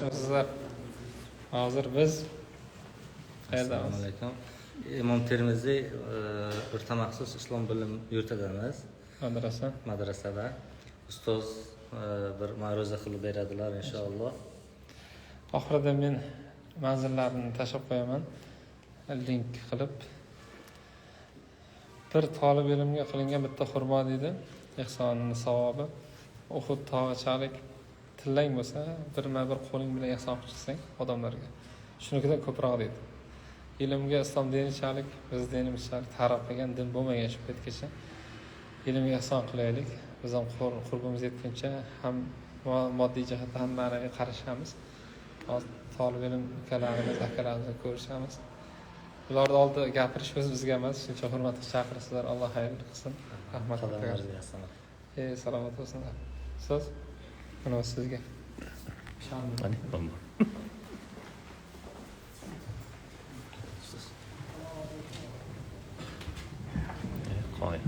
Yaxshimisizlar? Hozir biz qayerdamiz? Assalomu alaykum. Imom Termiziy o'rta maxsus islom bilim yurtidamiz. Madrasa. Madrasada. Ustoz bir ma'ruza qilib beradilar inshaalloh. Oxirida men manzillarni tashlab qo'yaman. Link qilib. Bir tolib ilmga qilingan bitta xurmo deydi. Ehsonning savobi. Uhud tog'ichalik tillang bo'lsa, birma-bir qo'ling bilan ehson qilib chiqsang odamlarga. Shunikidan ko'proq deydi. Ilmga islom dinichalik, biz dinimizchalik targ'ib qilgan din bo'lmagan shu paytgacha. Ilmga ehson qilaylik. Biz ham qurbimiz yetguncha ham moddiy jihatdan ham ma'naviy qarashamiz. Hozir tolib ilm ukalarimiz, akalarimiz bilan ko'rishamiz. Ularni oldida gapirish o'z bizga emas, shuncha hurmat qilib chaqirasizlar. Alloh xayrli qilsin. Rahmat. Salomat bo'lsinlar. So'z mana sizga. Qo'y.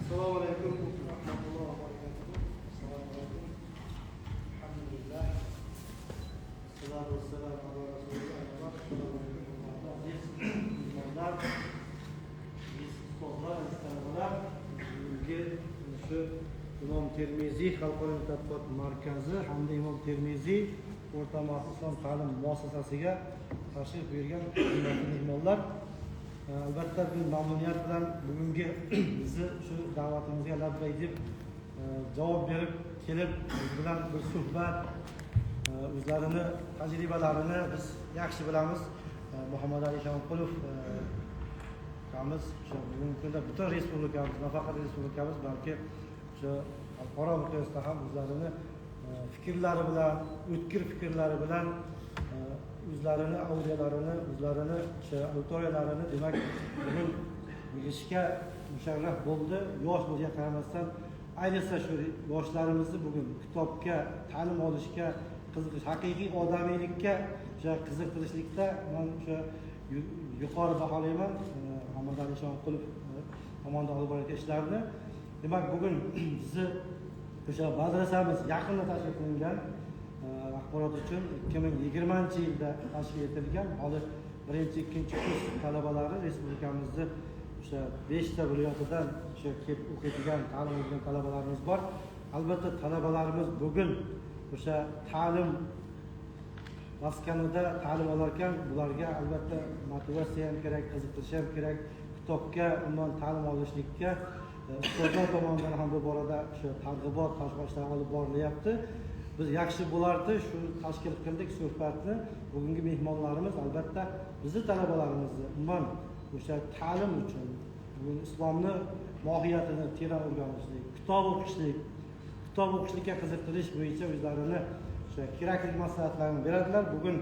Assalomu alaykum va rahmatullohi va barakatuh. Assalomu alaykum. Alhamdulillah. Salatu vassalamu ala rasulillah. Assalomu alaykum. Aziz mehmonlar, aziz ustozlar, aziz talabalar, bugungi shu Imom Termiziy xalqaro tadqiqot markazi hamda Imom Termiziy o'rta maxsus islom ta'lim muassasasiga tashrif buyurgan hurmatli mehmonlar, albatta biz mamnuniyat bilan bugungi bizni shu da'vatimizga labbay deb javob berib kelib biz bilan bir suhbat, o'zlarini tajribalarini biz yaxshi bilamiz. Muhammad Ali Eshonqulov ukamiz o'sha bugungi kunda butun respublikamiz, nafaqat respublikamiz, balki o'sha xalqaro miqyosda ham o'zlarini fikrlari bilan, o'tkir fikrlari bilan o'zlarini audiolarini, o'zlarini o'sha auditoriyalarini demak bugun yig'ishga musharraf bo'ldi. Yosh bo'lgan qaramasdan, ayniqsa shu yoshlarimizni bugun kitobga, ta'lim olishga qiziqish, haqiqiy odamiylikka o'sha qiziqtirishlikda men o'sha yuqori baholayman Muhammad Ali Eshonqulov tomonidan olib borayotgan ishlarni. Demak, bugun bizni o'sha madrasamiz yaqinda tashkil qilingan. Axborot uchun 2020-yilda tashkil etilgan. Hozir birinchi, ikkinchi kurs talabalari respublikamizni o'sha 5 ta viloyatidan o'sha kelib o'qiydigan, ta'lim olgan talabalarimiz bor. Albatta talabalarimiz bugun o'sha ta'lim maskanida ta'lim olarkan bularga albatta motivatsiya ham kerak, qiziqtirish ham kerak, kitobga, umuman ta'lim olishlikka ustozlar tomonidan ham bu borada o'sha targ'ibot, tashviq ishlari olib borilyapti. Biz yaxshi bo'lardi shu tashkil qildik suhbatni. Bugungi mehmonlarimiz albatta bizni talabalarimizni umuman o'sha ta'lim uchun bugun islomni mohiyatini teran o'rganishlik, kitob o'qishlik, kitob o'qishlikka qiziqtirish bo'yicha o'zlarini o'sha kerakli maslahatlarni beradilar. Bugun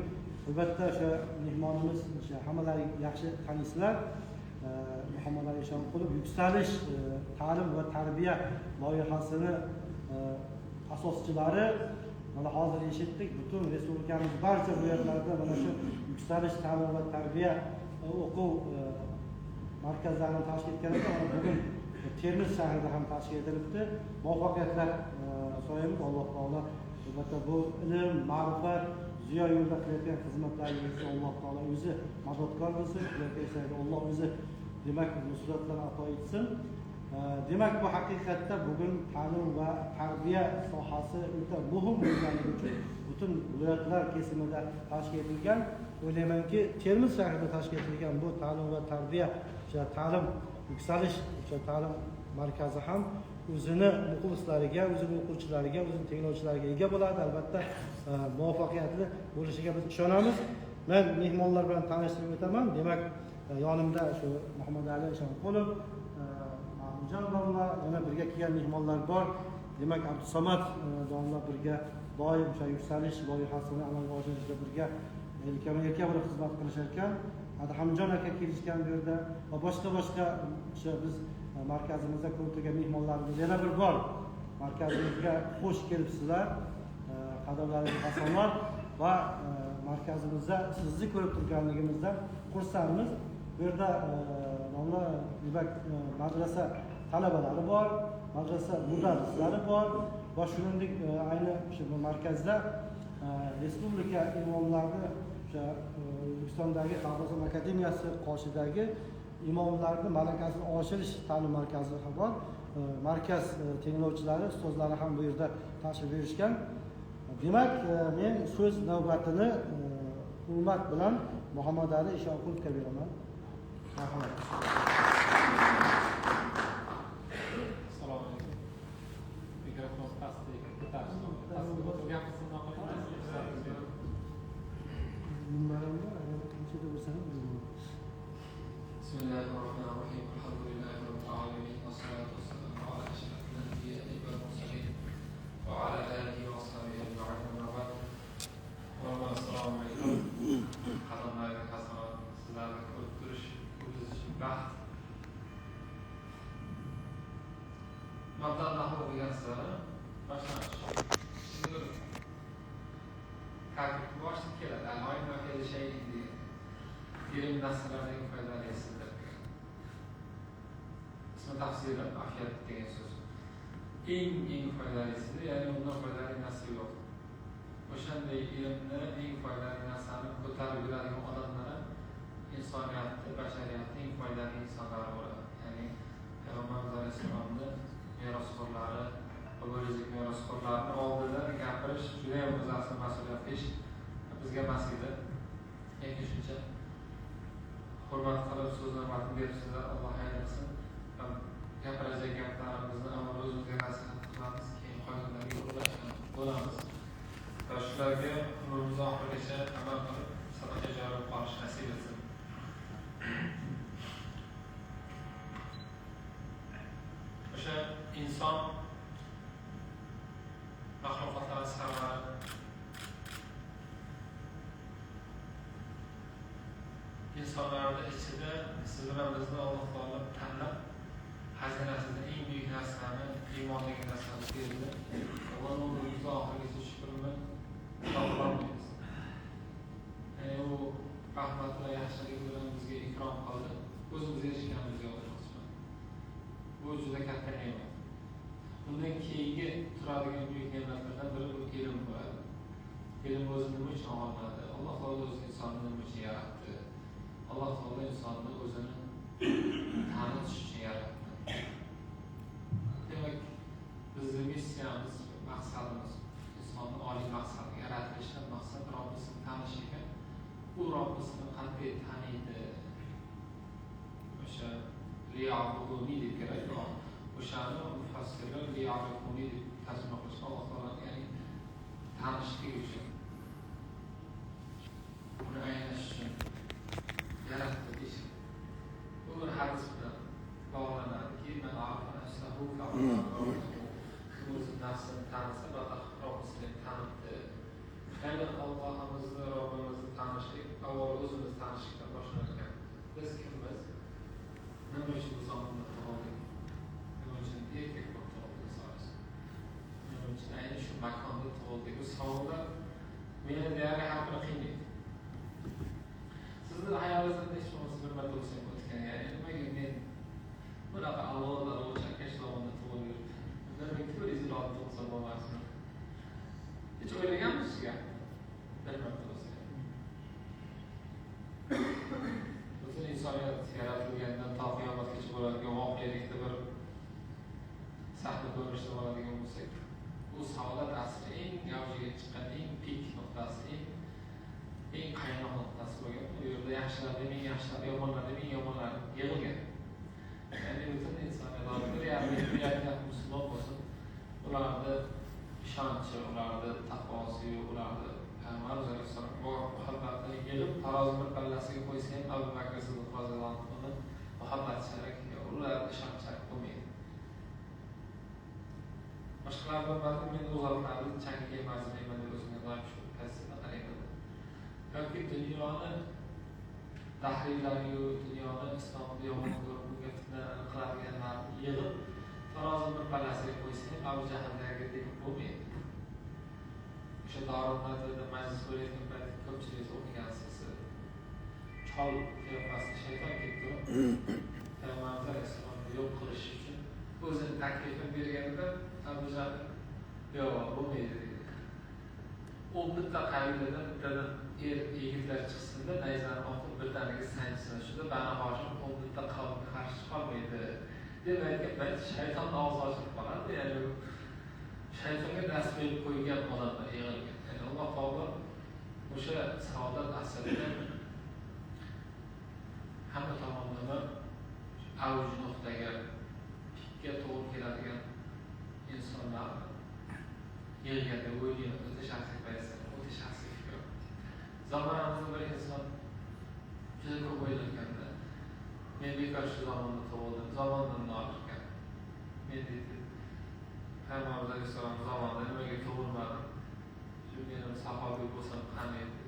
albatta o'sha mehmonimiz o'sha hammalaring yaxshi taniysizlar. Muhammad Ali Eshonqulov Yuksalish ta'lim va tarbiya loyihasini asoschilari. Mana hozir eshitdik, butun respublikamiz barcha viloyatlarida mana shu Yuksalish ta'lim va tarbiya o'quv markazlarini tashkil etgan. Mana bugun Termiz shahrida ham tashkil etilibdi. Muvaffaqiyatlar so'raymiz. Alloh taolo albatta bu ilm, ma'rifat, ziyo yo'lida qilayotgan xizmatlaringizni Alloh taolo o'zi madadkor bo'lsin, qilayotgan ishlarga Alloh o'zi demak nusratlar ato etsin. Demak, bu haqiqatda bugun ta'lim va tarbiya sohasi o'ta muhim bo'lganligi uchun butun viloyatlar kesimida tashkil etilgan. O'ylaymanki, Termiz shahrida tashkil etilgan bu ta'lim va tarbiya, o'sha ta'lim yuksalish, o'sha ta'lim markazi ham o'zini muxlislariga, o'zini o'quvchilariga, o'zini tinglovchilariga ega bo'ladi. Albatta muvaffaqiyatli bo'lishiga biz ishonamiz. Men mehmonlar bilan tanishtirib o'taman. Demak, Yonimda shu Muhammad Ali Eshonqulov, Mahmudjon domla, yana birga kelgan mehmonlar bor. Demak, Abdusamad domla birga doim o'sha yuksalish loyihasini amalga oshirishda birga yelkama-yelka bo'lib xizmat qilishar ekan. Adhamjon aka kelishgan bu yerda va boshqa o'sha biz markazimizda ko'rib turgan mehmonlarimiz yana bir bor markazimizga xush kelibsizlar, qadrli hasanlar va markazimizda sizni ko'rib turganligimizdan xursandmiz. Bu yerda domla demak madrasa talabalari bor, madrasa mudarrislari bor va shuningdek ayni o'sha markazda respublika imomlarini o'sha O'zbekistondagi Xalq akademiyasi qoshidagi imomlarni malakasini oshirish ta'lim markazi ham bor. Markaz tinglovchilari, ustozlari ham bu yerda tashrif buyurishgan. Demak, men so'z navbatini hurmat bilan Muhammad Ali Eshonqulovga beraman. Marhamat. Assalomu alaykum. Mikrofon pastda ekan, ko'tarishdi. Pastga o'tirib gapirsin, Bismillahirrahmanirrahim. Alhamdulillahi rabbil alamin. Vassalatu vassalamu ala ashrafil anbiya'i wal mursalin va ala alihi va sahbihi ajma'in. Amma ba'd. Assalomu alaykum. Qadrli hasanat, sizlarni ko'rib turish biz uchun baxt. Mabda'ni o'qigansizlar, boshlanish. Kalkib boshib keladi. Al-ilmu khayru shay'in degan. Ilm narsalarning foydalisidir. Ismi tafsiri afiyat degan so'z. Eng foydalisidir, ya'ni undan foydali narsa yo'q. O'shanday ilmni, eng foydali narsani ko'tarib yuradigan odamlar insoniyatni, bashariyatni eng foydali insonlari bo'ladi. Ya'ni Payg'ambarimiz alayhissalomni merosxo'rlari va bo'lajak merosxo'rlarni oldida gapirish juda ham o'zi asli mas'uliyatli ish, bizga emas edi. Lekin shuncha hurmat qilib so'z navbatini beribsizlar, Alloh aylasin. Gapirajak gaplarimizni avval o'zimizga nasihat qilamiz, keyin qolganlarga ulashgan bo'lamiz. Va shularga umrimiz oxirigacha amal qilib, sadaqa joriy qolish nasib etsin. O'sha inson maxluqotlar sarvari, insonlarning ichida siz bilan bizni Alloh taolo tanlab, xazinasida eng buyuk narsani, iymon degan narsani berdi. Alloh umrimizni oxirigacha shukrini qilolmaymiz. Ya'ni u rahmat va yaxshilik bilan bizga ikrom qildi. O'zimiz erishganimiz yo'q. Bu juda katta ne'mat. Undan keyingi turadigan buyuk ne'matlardan biri bu ilm bo'ladi. Ilm o'zi nima uchun olinadi? Alloh taolo o'zi insonni nima uchun yaratdi? Alloh taolo insonni o'zini tanitish uchun yaratdi. Demak, bizning missiyamiz, maqsadimiz, insonni oliy maqsadi, yaratilishidan maqsad Robbisini tanish ekan. U Robbisini qanday taniydi? O'sha liya'buduni deb keladi. O'shani mufassirlar liya'rifuni deb tarjima qilishgan. Alloh taolo, ya'ni tanishlik uchun, uni anglash uchun yaratdi deyishadi. Bu bir hadis bilan bog'lanadiki, man arafa nafsahu faqad o'zi nafsini tanisa, Robbisini tanibdi. Ya'ni Allohimizni, Robbimizni tanishlik avval o'zimizni tanishlikdan boshlanar ekan. Biz kimmiz? Nima uchun bu zamonda tug'ildik? Nima uchun erkak bo'lib tug'ildik? Nima uchun ayni shu makonda tug'ildik? Bu savollar meni deyarli har biri qiynaydi. Sizni hayolingizda hech bo'lmasa bir marta bo'lsa ham o'tgan, ya'ni nimaga men bunaqa avval qishlog'imda tug'ilib yuribman? Nimaga 400 yil oldin tug'ilsam bo'lmasmi? Hech o'ylaganmisiz shu gapni? Bir marta bo'lsa ham. Butun insoniyat yaratilgandan to qiyomatgacha bo'ladigan voqelikda bir sahna ko'rinishda bo'ladigan bo'lsak, bu saodat asri eng avjiga chiqqan, eng pik nuqtasi, eng qaynoq nuqtasi bo'lgan. U yerda yaxshilar eng yaxshilar, yomonlar eng yomonlar yig'ilgan. Ya'ni butun insoniyat 1,5 milliard musulmon bo'lsin, ularni ishonchi, ularni taqvosi, ularni Payg'ambarimiz alayhissalom muhabbatini yig'ib tarozi bir pallasiga qo'ysa ham Abu Bakr Siddiq roziyallohu borsak, ular ishonchak bo'lmaydi. Boshqalar bo'lmadi, men u zotlarni changiga marzimayman deb o'zimga doim shu pozitsiyada qarayman. Yoki dunyoni dahriylariyu dunyoni islomni yomon ko'rib, bunga fitna qiladiganlarni yig'ib tarozi bir pallasiga qo'ysang, Abu Jahldagidek bo'lmaydi. O'sha Dorun-Nadvada majlis bo'layotgan paytda ko'pchilik o'qigansiz. Chol qiyofasida shayton kelib turib, Payg'ambarimiz alayhissalomni yo'q qilish uchun o'zini taklifini berganida Abu Jahl yo'q, bo'lmaydi dedi. 11 ta qabiladan bittadan er yigitlar chiqsin-da, nayzani otib birdaniga sanchsin. Shunda Bani Hoshim 11 ta qavmga qarshi chiqolmaydi deb aytgan payt shayton og'zi ochilib qoladi. Ya'ni shaytonga dast berib qo'ygan odamlar yig'ilgan. Ya'ni Alloh taolo o'sha saodat asrida hamma tomonlama avj nuqtaga, pikka to'g'ri keladigan insonlar yig'gan deb o'ylayman. O'ta shaxsiy pozitsiya, o'ta shaxsiy fikr. Zamonamizda bir inson juda ko'p o'ylanganda, men bekor shu zamonda tug'ildim, zamondan nolirkan. Men deydi, Payg'ambarimiz alayhissalom zamonida nimaga tug'ilmadim? Shu menim sahobiy bo'lsam qani edi?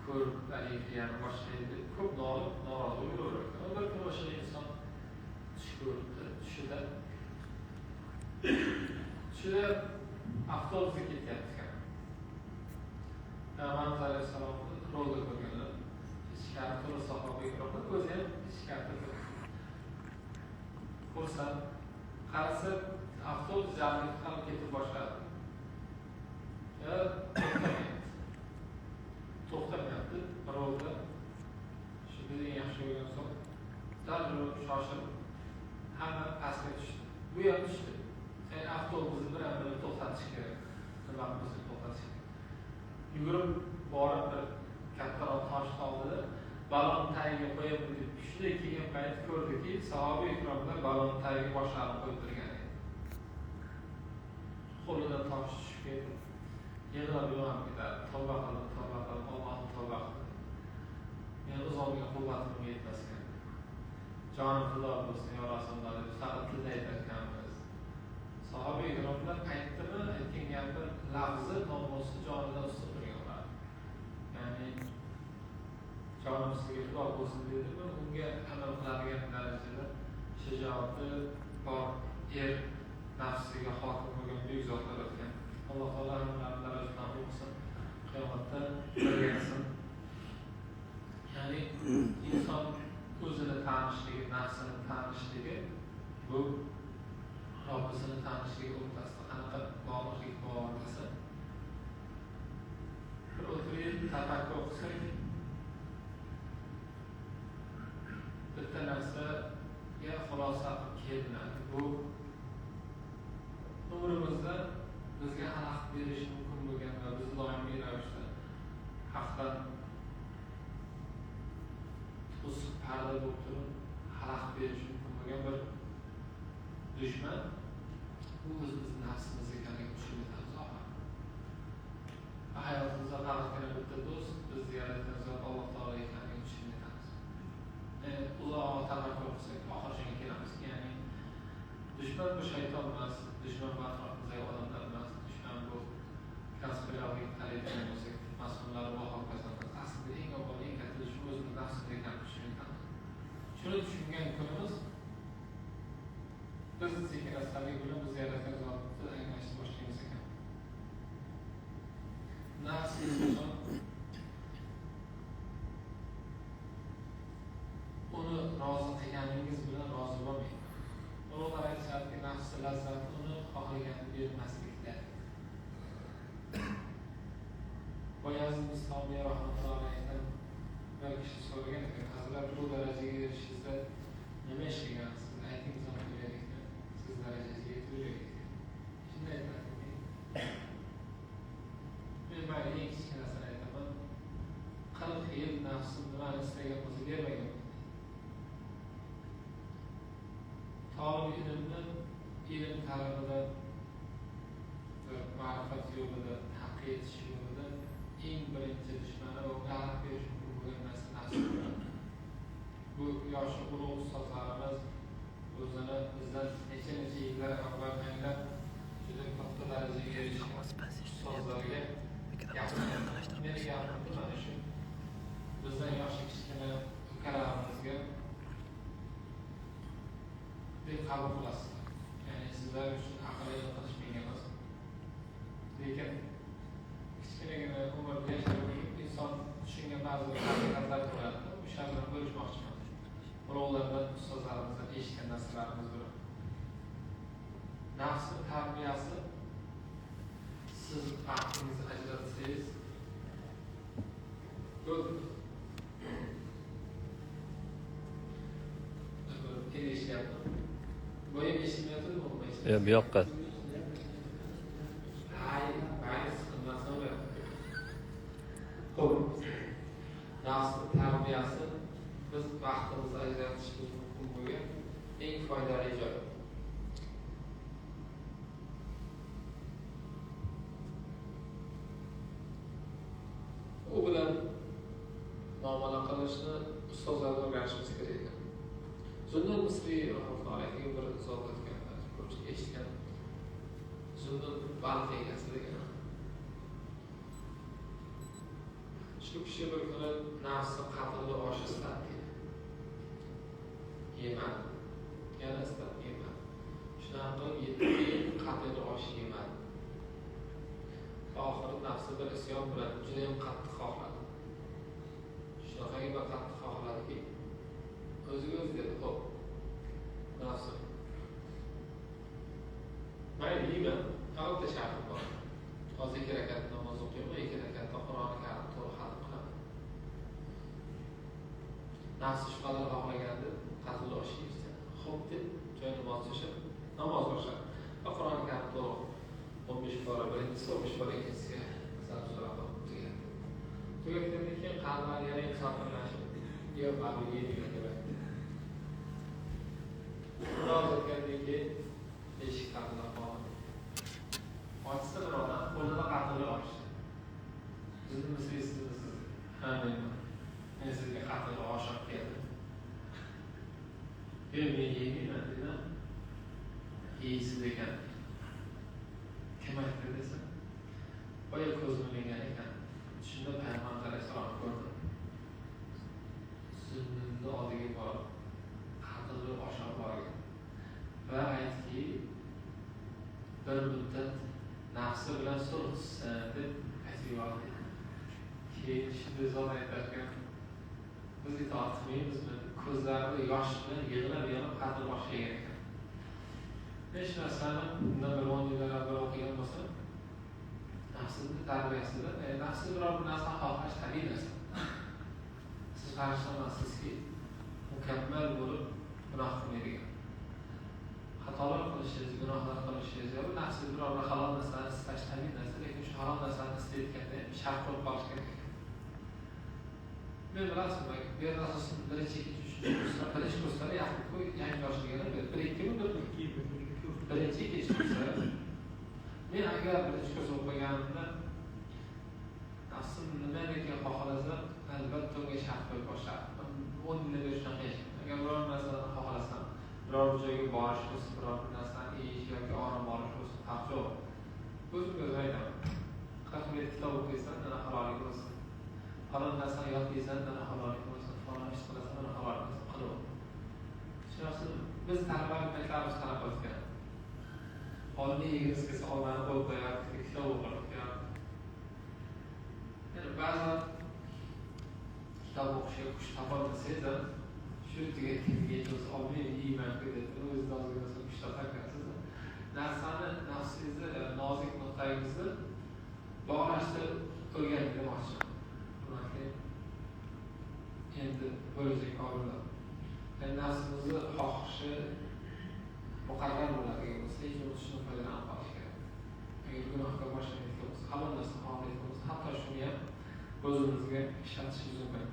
Ko'rib haligi boshqa edi. Ko'p nolib, norozi bo'lib yuravergan. Bir kun o'sha inson tush ko'ribdi. Tushida avtobusga ketyapti ekan. Payg'ambarimiz alayhissalomni rolda ko'rganlar. Ichkari turib sahobiy ko'rdi, o'zi ham ichkari turib. Xursand. Qarasa avtobus jarlikka qilib ketib boshladi. To'xtamayapti. Rolda shu bizni yaxshi ko'rgan so'ng darrov shoshilib hamma pastga tushdi. Bu ham tushdi. Ya'ni avtobusni bir-birini to'xtatish kerak. Nima qilsa to'xtatish kerak. Yugurib borib bir kattaroq toshni oldida balon tagiga qo'yib deb shunday kelgan payt ko'rdiki, sahoba ikromlar balon tagiga boshlarini qo'yib turgan edi. Qo'lidan tosh tushib ketdi. Yig'lab uyg'onib ketadi. Tavba qildim, tavba qildim, Allohim tavba qildim. Men o'z oldiga quvvatim yetmas ekan. Jonim fido bo'lsin, yo Rasululloh deb faqat tilda aytayotganmiz. Sahoba ikromlar aytdimi, aytgan gapi lafzi nomusi jonidan ustun turgan ular. Ya'ni jonim sizga fido bo'lsin dedimi, unga amal qiladigan darajada shijoati bor er nafsiga hokim bo'lgan buyuk zotlar o'tgan. Alloh taolo hammalarni darajasidan o'qsin, qiyomatda birga qilsin. Ya'ni inson o'zini tanishligi, nafsini tanishligi bu Robbisini tanishligi o'rtasida qanaqa bog'liqlik bor desa, bir o'tirib tafakkur qilsak, bitta narsaga xulosa qilib kelinadi. Bu umrimizda bizga xalaqit berishi mumkin bo'lgan va biz doimiy ravishda haqdan to'siq parda bo'lib turib xalaqit berishi mumkin bo'lgan bir dushman bu o'zimizni nafsimiz ekanligini tushunib yetamiz oxiri. Va hayotimizda faqatgina bitta do'st bizni yaratgan zot Alloh taolo ekanligini tushunib yetamiz. Uzoq tafakkur qilsak, oxiri shunga kelamiz. Ya'ni dushman bu shayton emas, dushman bu atrofimizdagi odamlar emas, dushman bu konspirologik qaraydigan bo'lsak, mas'ullar va hokazo emas. Aslida eng avval eng katta dushman o'zimiz nafsimiz ekanligini tushunib yetamiz. Shuni tushungan kunimiz biz sekin astalik bilan bizni yaratgan zotni anglashni boshlaymiz ekan. Nafs inson uni rozi qilganingiz bilan rozi bo'lmaydi. Ulug'lar aytishadiki, nafsi lazzati uni xohlaganini bermaslikda. Boyazid Bistomiy rahmatullohi alayhidan bir kishi so'ragan ekan, hazrat bu darajaga erishishingizda nima ishlagansiz? Ayting, biz siz darajasiga yetib yuraylik. Shunda aytadiki, men mayli eng kichkinasini aytaman. 40 yil nafsim nimani istagan bo'lsa bermagan. Tolib ilmni ilm talabida va ma'rifat yo'lida, haqqa yetish yo'lida eng birinchi dushmani va unga xalaqit berish mumkin bo'lgan narsa nafs bo'ladi. Bu yoshi ulug' ustozlarimiz deb qabul qilasiz. Ya'ni sizlar uchun aql qilish menga emas. Lekin kichkinagina umr yashab inson tushungan ba'zi bir haqiqatlar bo'ladi. O'sha bilan bo'lishmoqchiman. Ulug'lardan, ustozlarimizdan eshitgan narsalarimiz bilan. Nafsni tarbiyasi siz vaqtingizni ajratsangiz ko'p eshityapti. Bu ham eshitmayaptimi? Yo'q, bu yoqqa. Hay, mayli, siqilmasin u yoqqa. Xo'p. Nafsni tarbiyasi biz vaqtimizni ajratishimiz mumkin bo'lgan eng foydali joy. U bilan muomala qilishni ustozlardan o'rganishimiz kerak ekan. Zunnun Misriy rahmatullohi alayhi bir zot aytganlar, ko'pchilik eshitgan. Zunnun baliq egasi degan. Shu kishi bir kuni nafsi qattiqli osh istadi. Yemadi. Yana istadi, yemadi. Shunaqa qilib 7 yil qattiqli osh yemadi. Oxiri nafsi bir isyon bilan juda ham qattiq xohladi. Shunaqangi bir qattiq xohladiki, o'ziga o'zi dedi, xo'p, nafsim, mayli yeyman, albatta shartim bor. Hozir 2 rakat namoz o'qiyman, 2 rakatda Qur'oni Karim to'liq xatm qilaman. Nafsi shu qadar xohlagandi, qatl osh yeysan. Xo'p deb joy namoz tashlab, namoz boshladi. Va Qur'oni Karim to'liq 15 pora birinchisi, 15 pora ikkinchisiga masalan sura qilib tugatdi. Tugatgandan keyin qalblar yana salqinlashib, yo'q, baribir yeyman deb aytdi. Biroz o'tgandan keyin eshik taqillab qoldi. Ochsa bir odam qo'lida qattiqli osh. Sizni mislisizmisiz? Ha, menman. Men sizga qattiqli osh olib keldim. Yo'q, men yemayman dedim. Yeysiz ekan. Kim aytdi desa, boya ko'zim ilingan ekan. Shunda payg'ambar alayhissalom ko'rdim. Sunnatni oldiga borib, qattiqli osh olib borgan. Va aytdiki, bir muddat nafsi bilan sulh tuzsin deb aytib yubordi. Keyin shunday zot aytarkan, biz itoat qilmaymizmi? Ko'zlarida yosh bilan yig'lab-yig'lab qattiq osh yegan ekan. Men shu narsani bundan bir 10 yillar avval o'qigan bo'lsam, nafsini tarbiyasida, nafsi biror bir narsa xohlash tabiiy narsa. Siz farishta emassizki, mukammal bo'lib gunoh qilmaydigan. Xatolar qilishingiz, gunohlar qilishingiz yoki nafsi biror bir halol narsani istash tabiiy narsa, lekin shu halol narsani istayotganda ham shart qo'yib qolish kerak. Men bilasizmi, bu yerda asosan birinchi, ikkinchi, uchinchi kurslar, birinchi kurslar yaqin yangi ochilgan, bir ikkimi, birinchi, ikkinchi kurslar. Men agar birinchi kurs o'qiganimda nafsim nimaniki xohlasa, albatta unga shart qo'yib boshlardim. 10 yildan beri shunaqa yashayman. Agar biror narsani xohlasam, biror bir joyga borish bo'lsin, biror bir narsani yeyish yoki orom olish bo'lsin, farqi yo'q. O'zimga o'zim aytaman. 40 bet kitob o'qiysan, mana halollik bo'lsin. Falon narsani yodlaysan, mana halollik bo'lsin. Falon ish qilasan, mana halollik bo'lsin. Qilib. Shuning biz talabalik paytlarimiz qanaqa o'tgan? Olma yegimiz kelsa olmani qo'yib qo'yardik, kitob o'qirdik. Ya'ni ba'zan kitob o'qishga kuch topolmasangiz ham shu tugatgangacha o'zi olmay yeyman deb o'zingizni ozgina kuch toparkansiz. Narsani nafsingizni, nozik nuqtangizni bog'lashni o'rganing demoqchiman. Hurmatli endi bo'lajak olimlar. Ya'ni nafsimizni xohishi muqarrar bo'ladigan bo'lsa, hech bo'lmasa shundan foydalanib qolish kerak. Agar gunohga boshlanayotgan bo'lsa, halol narsa xohlayotgan bo'lsa, hatto shuni ham o'zimizga ishlatishimiz mumkin.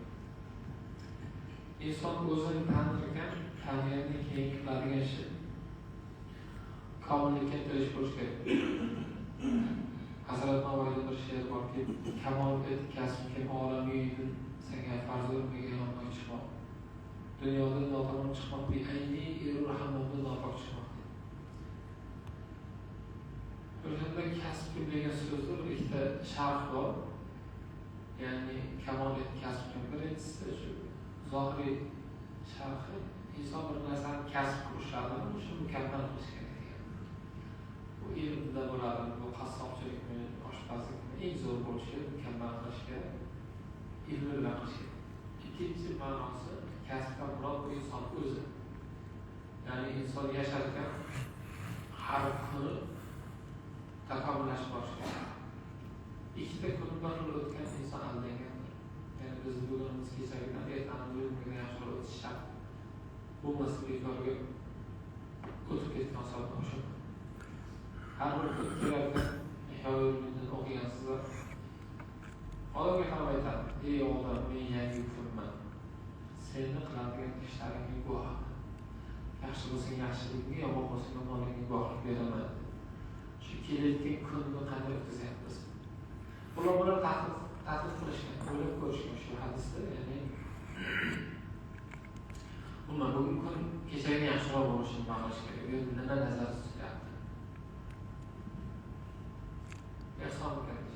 Inson o'zini tanir ekan, tanigandan keyin qiladigan ishi komillikka intilish bo'lishi kerak. Hazrat Navoiyda bir she'r borki, kamol et kasb kim olam yuyidin, senga farz o'rmiga yonmay chiqmoq. Dunyoda notamom chiqmoq, beayni erur hammomda nopok chiqmoq. O'shanda kasb degan so'zda bir ikkita sharh bor. Ya'ni kamol et kasb kim. Birinchisi shu zohiriy sharhi, inson bir narsani kasb qilishadi, o'sha qassobchilikmi, oshpazlikmi, eng zo'r bo'lishi kerak, mukammal qilish kerak, ilmi bilan qilish kerak. Ikkinchi ma'nosi kasbdan murod bu inson o'zi. Ya'ni inson yasharkan har kuni takomillashib borishi kerak. Ikkita kuni bir xil o'tgan inson aldangandir. Ya'ni biz bugunimiz kechagidan ertanimiz bugungidan yaxshiroq o'tishi shart. Bo'lmasa bekorga o'tib ketgan hisobdan o'sha. Har bir kun kelarkan Ihyo Ulumuddin o'qigansizlar. Odamga ham aytadi: "Ey odam, men yangi kunman. Seni qiladigan ishlaringga guvohman. Yaxshi bo'lsang yaxshiligingga, yomon bo'lsang yomonligingga guvohlik beraman." Shu kelayotgan kunni qanday o'tkazyapmiz? Ulamolar tahlil qilishgan, o'ylab ko'rishgan shu hadisda, ya'ni umuman bugungi kun kechagidan yaxshiroq bo'lishini ma'no kerak. Bu yerda nima nazarda tutilyapti? Ehson kerak.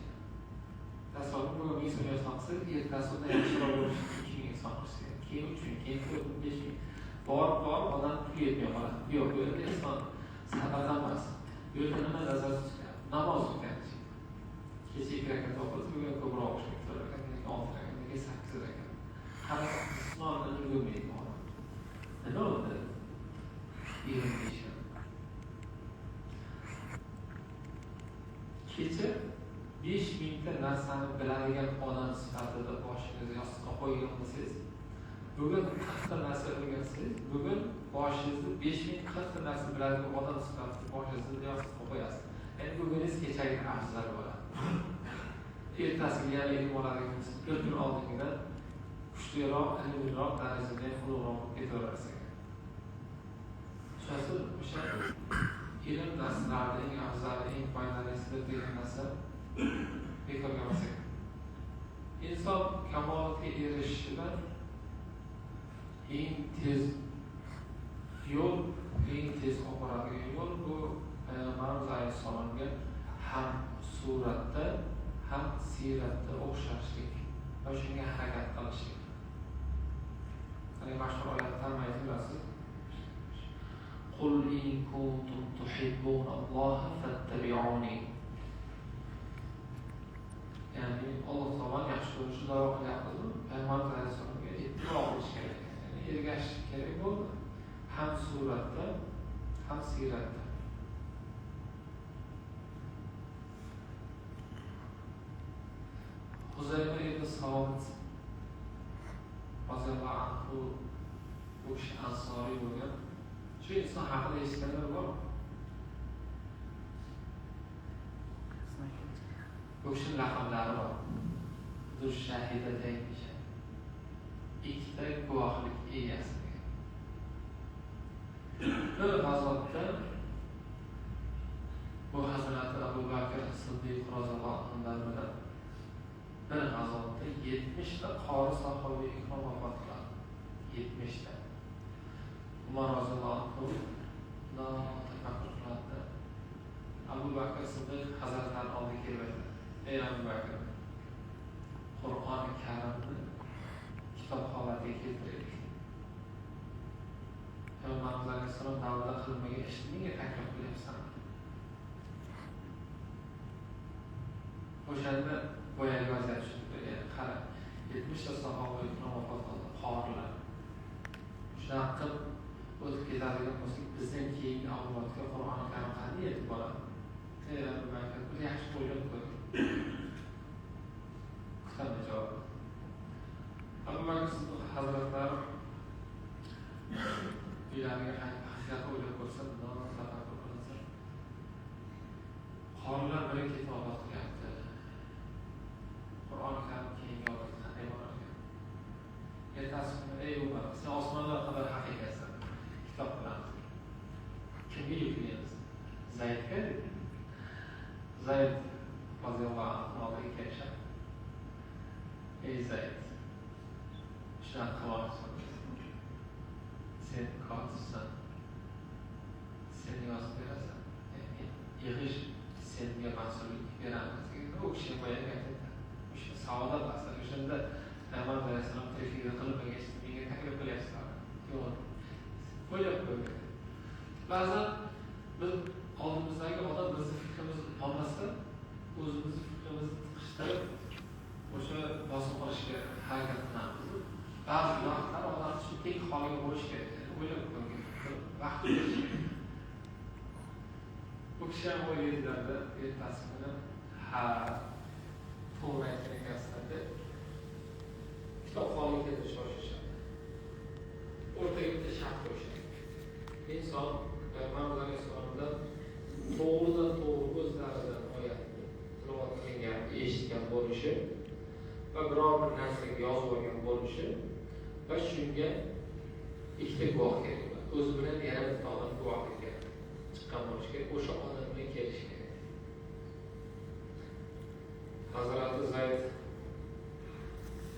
Tasavvur bugun 1000 so'm ehson qilsa, ertasi undan yaxshiroq bo'lishini 2000 ehson qilish kerak. Keyin 3000, keyin 4000, 5000. Borib odam pul yetmay qoladi. Yo'q, bu yerda ehson sadaqa emas. Bu yerda nima nazarda tutilyapti? Namoz o'qish. Kecha 2 rakat o'qildi, bugun ko'proq o'qish kerak. 4 rakat, keyin 6 rakat, keyin 8 rakat. Qanaqa jismonan ulgurmaydi odam. Nima unda? Ilm deyishadi. Kecha 5000 ta narsani biladigan odam sifatida boshingizni yostiqqa qo'ygan bo'lsangiz, bugun 40 ta narsa o'rgansangiz, bugun boshingizni 5040 ta narsa biladigan odam sifatida boshingizni yostiqqa qo'yasiz. Ya'ni buguningiz kechagidan afzal bo'ladi. Ertasiga yana ilm oladigan bo'lsangiz, 4 kun oldingidan kuchliroq, ilmliroq darajada ulug'roq bo'lib ketaverasiz. Shuning o'sha ilm narsalarni eng afzali, eng foydalisi degan narsa bekorga emas ekan. Inson kamolotga erishishidan eng tez yo'l, eng tez olib boradigan yo'l bu Payg'ambarimiz alayhissalomga ham suratda, ham siyratda o'xshashlik va shunga harakat qilishlik. Ya'ni mashhur oyatdan aytilasiz. Qul in kuntum tuhibbunalloha fattabi'uni. Ya'ni Alloh taoloni yaxshi ko'rishni da'vo qilyapmiz. Payg'ambarimiz alayhissalomga ittibo qilish kerak. Ya'ni ergashish kerak bo'ldi. Ham suratda, ham siyratda. Huzayma ibn Sobit roziyallohu anhu, bu kishi ansoriy bo'lgan. Shu inson haqida eshitganlar bormi? Bu kishining laqablari bor. Zush-Shahidatayn deyishadi. Ikkita guvohlik egasi degan. Bir g'azotda bu Hazrati Abu Bakr Siddiq roziyallohu anhu bilan bir g'azotda 70 ta qori sahobiy ikrom vafot qiladi. 70 ta. Umar roziyallohu anhu tafakkur qiladi. Abu Bakr Siddiq hazratlari oldiga kelib aytadi: "Ey Abu Bakr, Qur'oni Karimni kitob holatiga keltiraylik. Payg'ambarimiz alayhissalom davrida qilinmagan ishni nega taklif qilyapsan?" O'shanda boyagi vaziyat tushunib, ya'ni qara, 70 ta sahoba ikrom vafot qildi, qorilar. Shunaqa qilib o'tib ketadigan bo'lsak, bizdan keyingi avlodga Qur'oni Karim qanday yetib boradi? Ey Abu Bakr, bir yaxshi o'ylab ko'ring. Kutaman javobni. Abu Bakr Siddiq hazratlari uylariga qaytib haqiqatni o'ylab ko'rsa, tafakkur qilinsa, qorilar biri ketib vafot qilyapti. Qur'oni Karim keyingi avlodga qanday borar ekan? Ertasi kuni: "Ey Umar, sen osmonlar qadar haq ekansan. Kitob qilamiz. Kimga yuklaymiz? Zaydga?" dedi. Zayd roziyallohu anhu oldiga kelishadi. "Ey Zayd, shunaqa qilmoqchisan. Sen kotibsan. Sen yozib berasan. Ya'ni yig'ish senga mas'ullik beramiz." U kishi boyagi aytadi. O'sha saodat asri. O'shanda Payg'ambar alayhissalom tirikligida qilinmagan ishni menga taklif qilyapsizlar. Yo'q. O'ylab ko'ring. Ba'zan biz Oldimizdagi odam bizni fikrimizni olmasa, o'zimizni fikrimizni tiqishtirib, o'sha bosim qilishga harakat qilamiz. Ba'zi vaqtlar odamni shu teng holiga qo'yish kerak. O'ylab ko'ring, vaqt berish kerak. Bu kishi ham o'ylaydilarda, ertasi kuni ha, to'g'ri aytgan ekansizlar deb kitobxonga kelib shoshishadi. O'rtaga bitta shart qo'yishadi. Inson Payg'ambarimiz alayhissalomdan to'g'ridan to'g'ri o'zlaridan oyatni tilovat qilingan, eshitgan bo'lishi va biror bir narsaga yozib olgan bo'lishi va shunga ikkita guvoh kerak bo'ladi. O'zi bilan yana bitta odam guvohlikka chiqqan bo'lishi kerak, o'sha odam bilan kelishi kerak. Hazrati Zayd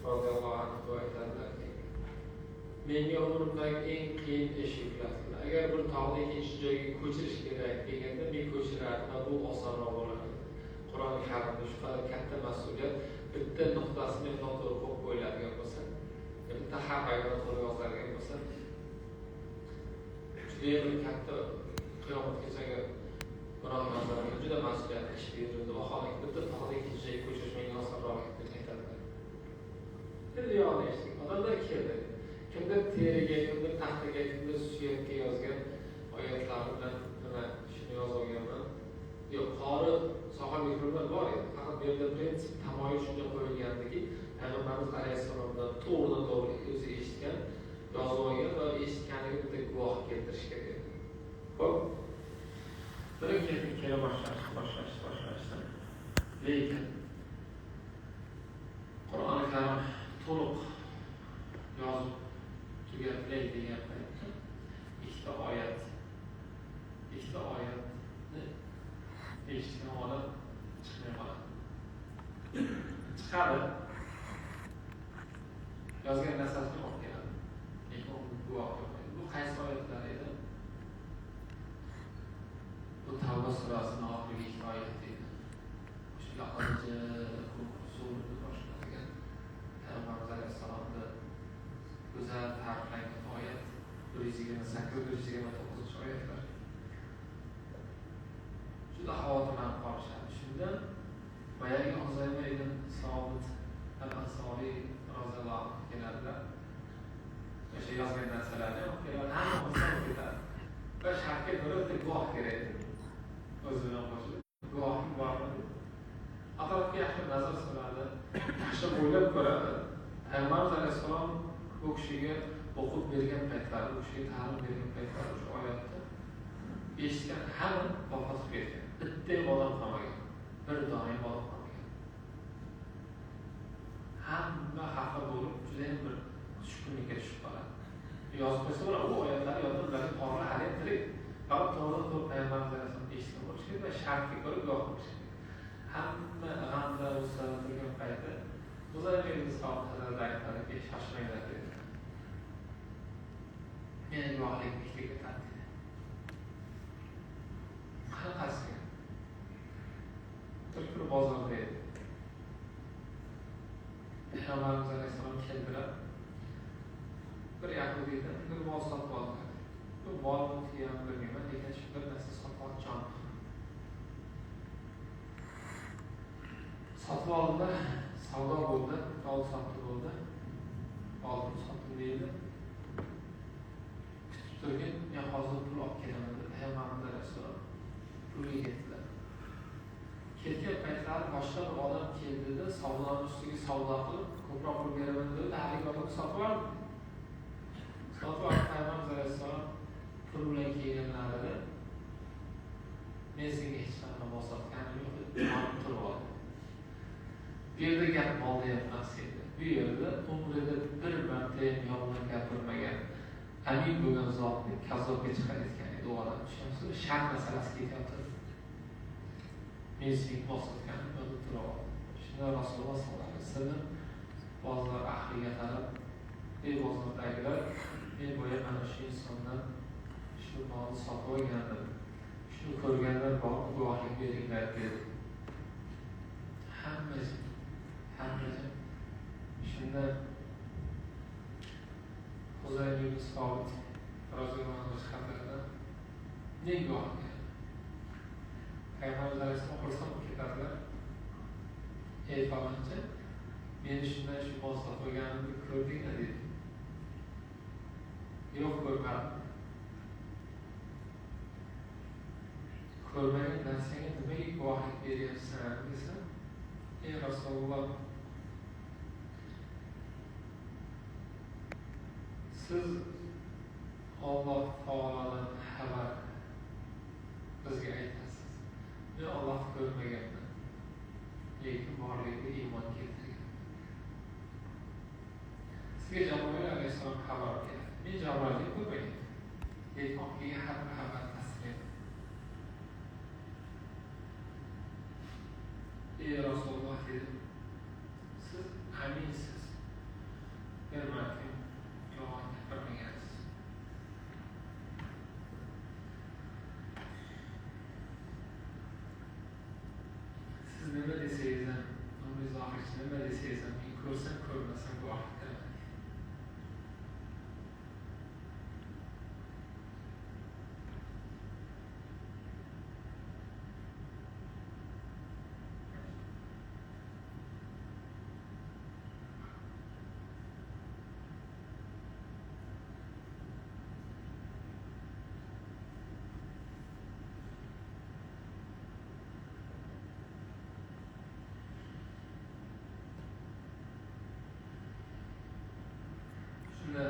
roziyallohu anhu aytadilarki, menga umrimdagi eng qiyin ish yuklatildi. Agar bir tog'ni ikkinchi joyga ko'chirish kerak deganda men ko'chirardim va bu osonroq bo'lardi. Qur'oni Karimda shu qadar katta mas'uliyat, bitta nuqtasini noto'g'ri qo'yib qo'yiladigan bo'lsa, bitta harf agar noto'g'ri yoziladigan bo'lsa, judayam bir katta qiyomatgacha agar gunoh nazariga juda mas'uliyatli ish buyurildi. Vaholanki bitta tog'ni ikkinchi joyga ko'chirish menga osonroq deb aytadilar. Endi yo'qni eshitdik. Odamlar keldi. Kimdir teriga, kimdir taxtaga, kimdir suyakka yozgan oyatlar bilan nima shuni yozib olganman. Yo'q, qori sohib ikromlar bor edi. Faqat bu yerda prinsip tamoyil shunday qo'yilgandiki, Payg'ambarimiz alayhissalomdan to'g'ridan to'g'ri o'zi eshitgan, yozib olgan va eshitganiga bitta guvoh keltirish kerak edi. Xo'p. Bir keyin kela boshlashdi. Lekin Qur'oni Karim to'liq yozib tugatilay degan paytda ikkita oyatni eshitgan odam chiqmay qoladi. Chiqadi, yozgan narsasini olib keladi, lekin u guvoh bo'lmaydi. Bu qaysi oyatlar edi? Bu Tavba surasining oxirgi ikkita oyati edi. O'sha boshlanadigan Payg'ambarimiz alayhissalomni go'zal ta'riflangan oyat 128, 129 oyatlar. Juda xavotirlanib qolishadi. Shunda boyagi Huzayma ibn Sobit al-Ansoriy roziyallohu anhu keladilar. O'sha yozgan narsalarni olib keladi, hamma xursand ketadi. Va shartga ko'ra bitta guvoh kerak edi. O'zi bilan qo'shilib, guvohim bormi? Atrofga yaxshi nazar soladi, yaxshi o'ylab ko'radi. Payg'ambarimiz alayhissalom bu kishiga o'qib bergan paytlari, bu kishiga ta'lim bergan paytlari o'sha oyatni eshitgan hamma vafot qilib ketgan. Bitta ham odam qolmagan, bir dona ham odam qolmagan. Hamma xafa bo'lib, juda ham bir tushkunlikka tushib qoladi. Yozib qo'ysa bo'ladi, u oyatlar yodda ularning qori hali ham tirik. Faqat to'g'ridan to'g'ri Payg'ambarimiz alayhissalom eshitgan bo'lishi kerak va shartga ko'ra guvoh bo'lishi kerak. Hamma g'amda g'ussada turgan payti Huzayma ibn Sobit hazratlari aytadiki, shoshmanglar dedi. Meni guvohligim ikkita ketadi dedi. Qanaqasiga? Bir kuni bozorda edi. Payg'ambarimiz alayhissalom keldilar. Bir yahudiydan bir mol sotib oldilar. Bu molmi tuyami bilmayman, lekin shu bir narsa sotib oldi, jon. Sotib oldilar, savdo bo'ldi, oldi-sotdi bo'ldi. Oldim, sotdim deydi. Kutib turgin, men hozir pul olib kelaman deb Payg'ambarimiz alayhissalom pulga ketdilar. Ketgan paytlari boshqa bir odam keldida, savdoni ustiga savdo qilib, ko'proq pul beraman dedi, haligi odamni sotib oldi. Sotib olib Payg'ambarimiz alayhissalom pul bilan kelganlarida men senga hech qanaqa mol sotganim yo'q deb turib oldi. Bu yerda gap molda ham emas edi. Bu yerda umrida bir marta ham yolg'on gapirmagan, amin bo'lgan zotni kazzobga chiqarayotgan edi u odam. Tushunyapsizmi? Shart masalasi ketyapti. Men senga mol sotganim yo'q deb turib oldi. Shunda Rasululloh sollallohu alayhi vasallam bozor ahliga qarab, ey bozordagilar, men boya mana shu insondan shu molni sotib olgandim. Shuni ko'rganlar bormi, guvohlik beringlar dedi. Hammasi shunda Huzayma ibn Sobit roziyallohu anhu chiqadilar. Ne guvohlik? Payg'ambarimiz alayhissalom xursand bo'lib ketadilar. Ey falonchi, meni shundan shu mosla qo'yganimni ko'rdingmi dedi. Yo'q, ko'rmadim. Ko'rmagan narsaga nimaga guvohlik beryapsan desa, ey Rasululloh, siz Alloh taolodan xabar bizga aytasiz. Men Allohni ko'rmaganman, lekin borligiga iymon keltirganman. Sizga Jabroil alayhissalom xabar berdi. Men Jabroilni ko'rmaganman, lekin olgan har bir xabar tasdiqlayman. Ey Rasululloh dedim, siz aminsiz, bir marta yolg'on gapirmagansiz. Siz nima desangiz ham, umringiz oxirigacha nima desangiz ham, men ko'rsam ko'rmasam guvohlik beraman. Shunda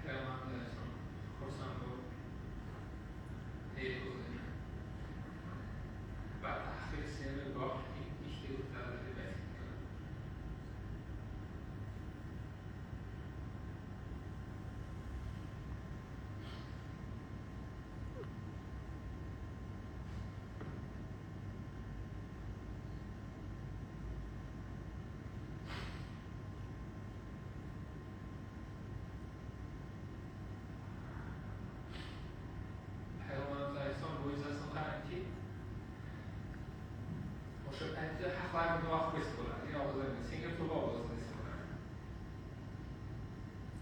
Payg'ambarimiz alayhissalom xursand bo'lib, ey o'zing, batahqiq seni guvohlik ishga o'tadi deb aytgan. Payg'ambarimiz alayhissalom mo'jizasini qarangki, o'sha paytda haqlarni duo qilsa bo'ladi. Yo o'zing senga tavba bo'lsin desa bo'ladi.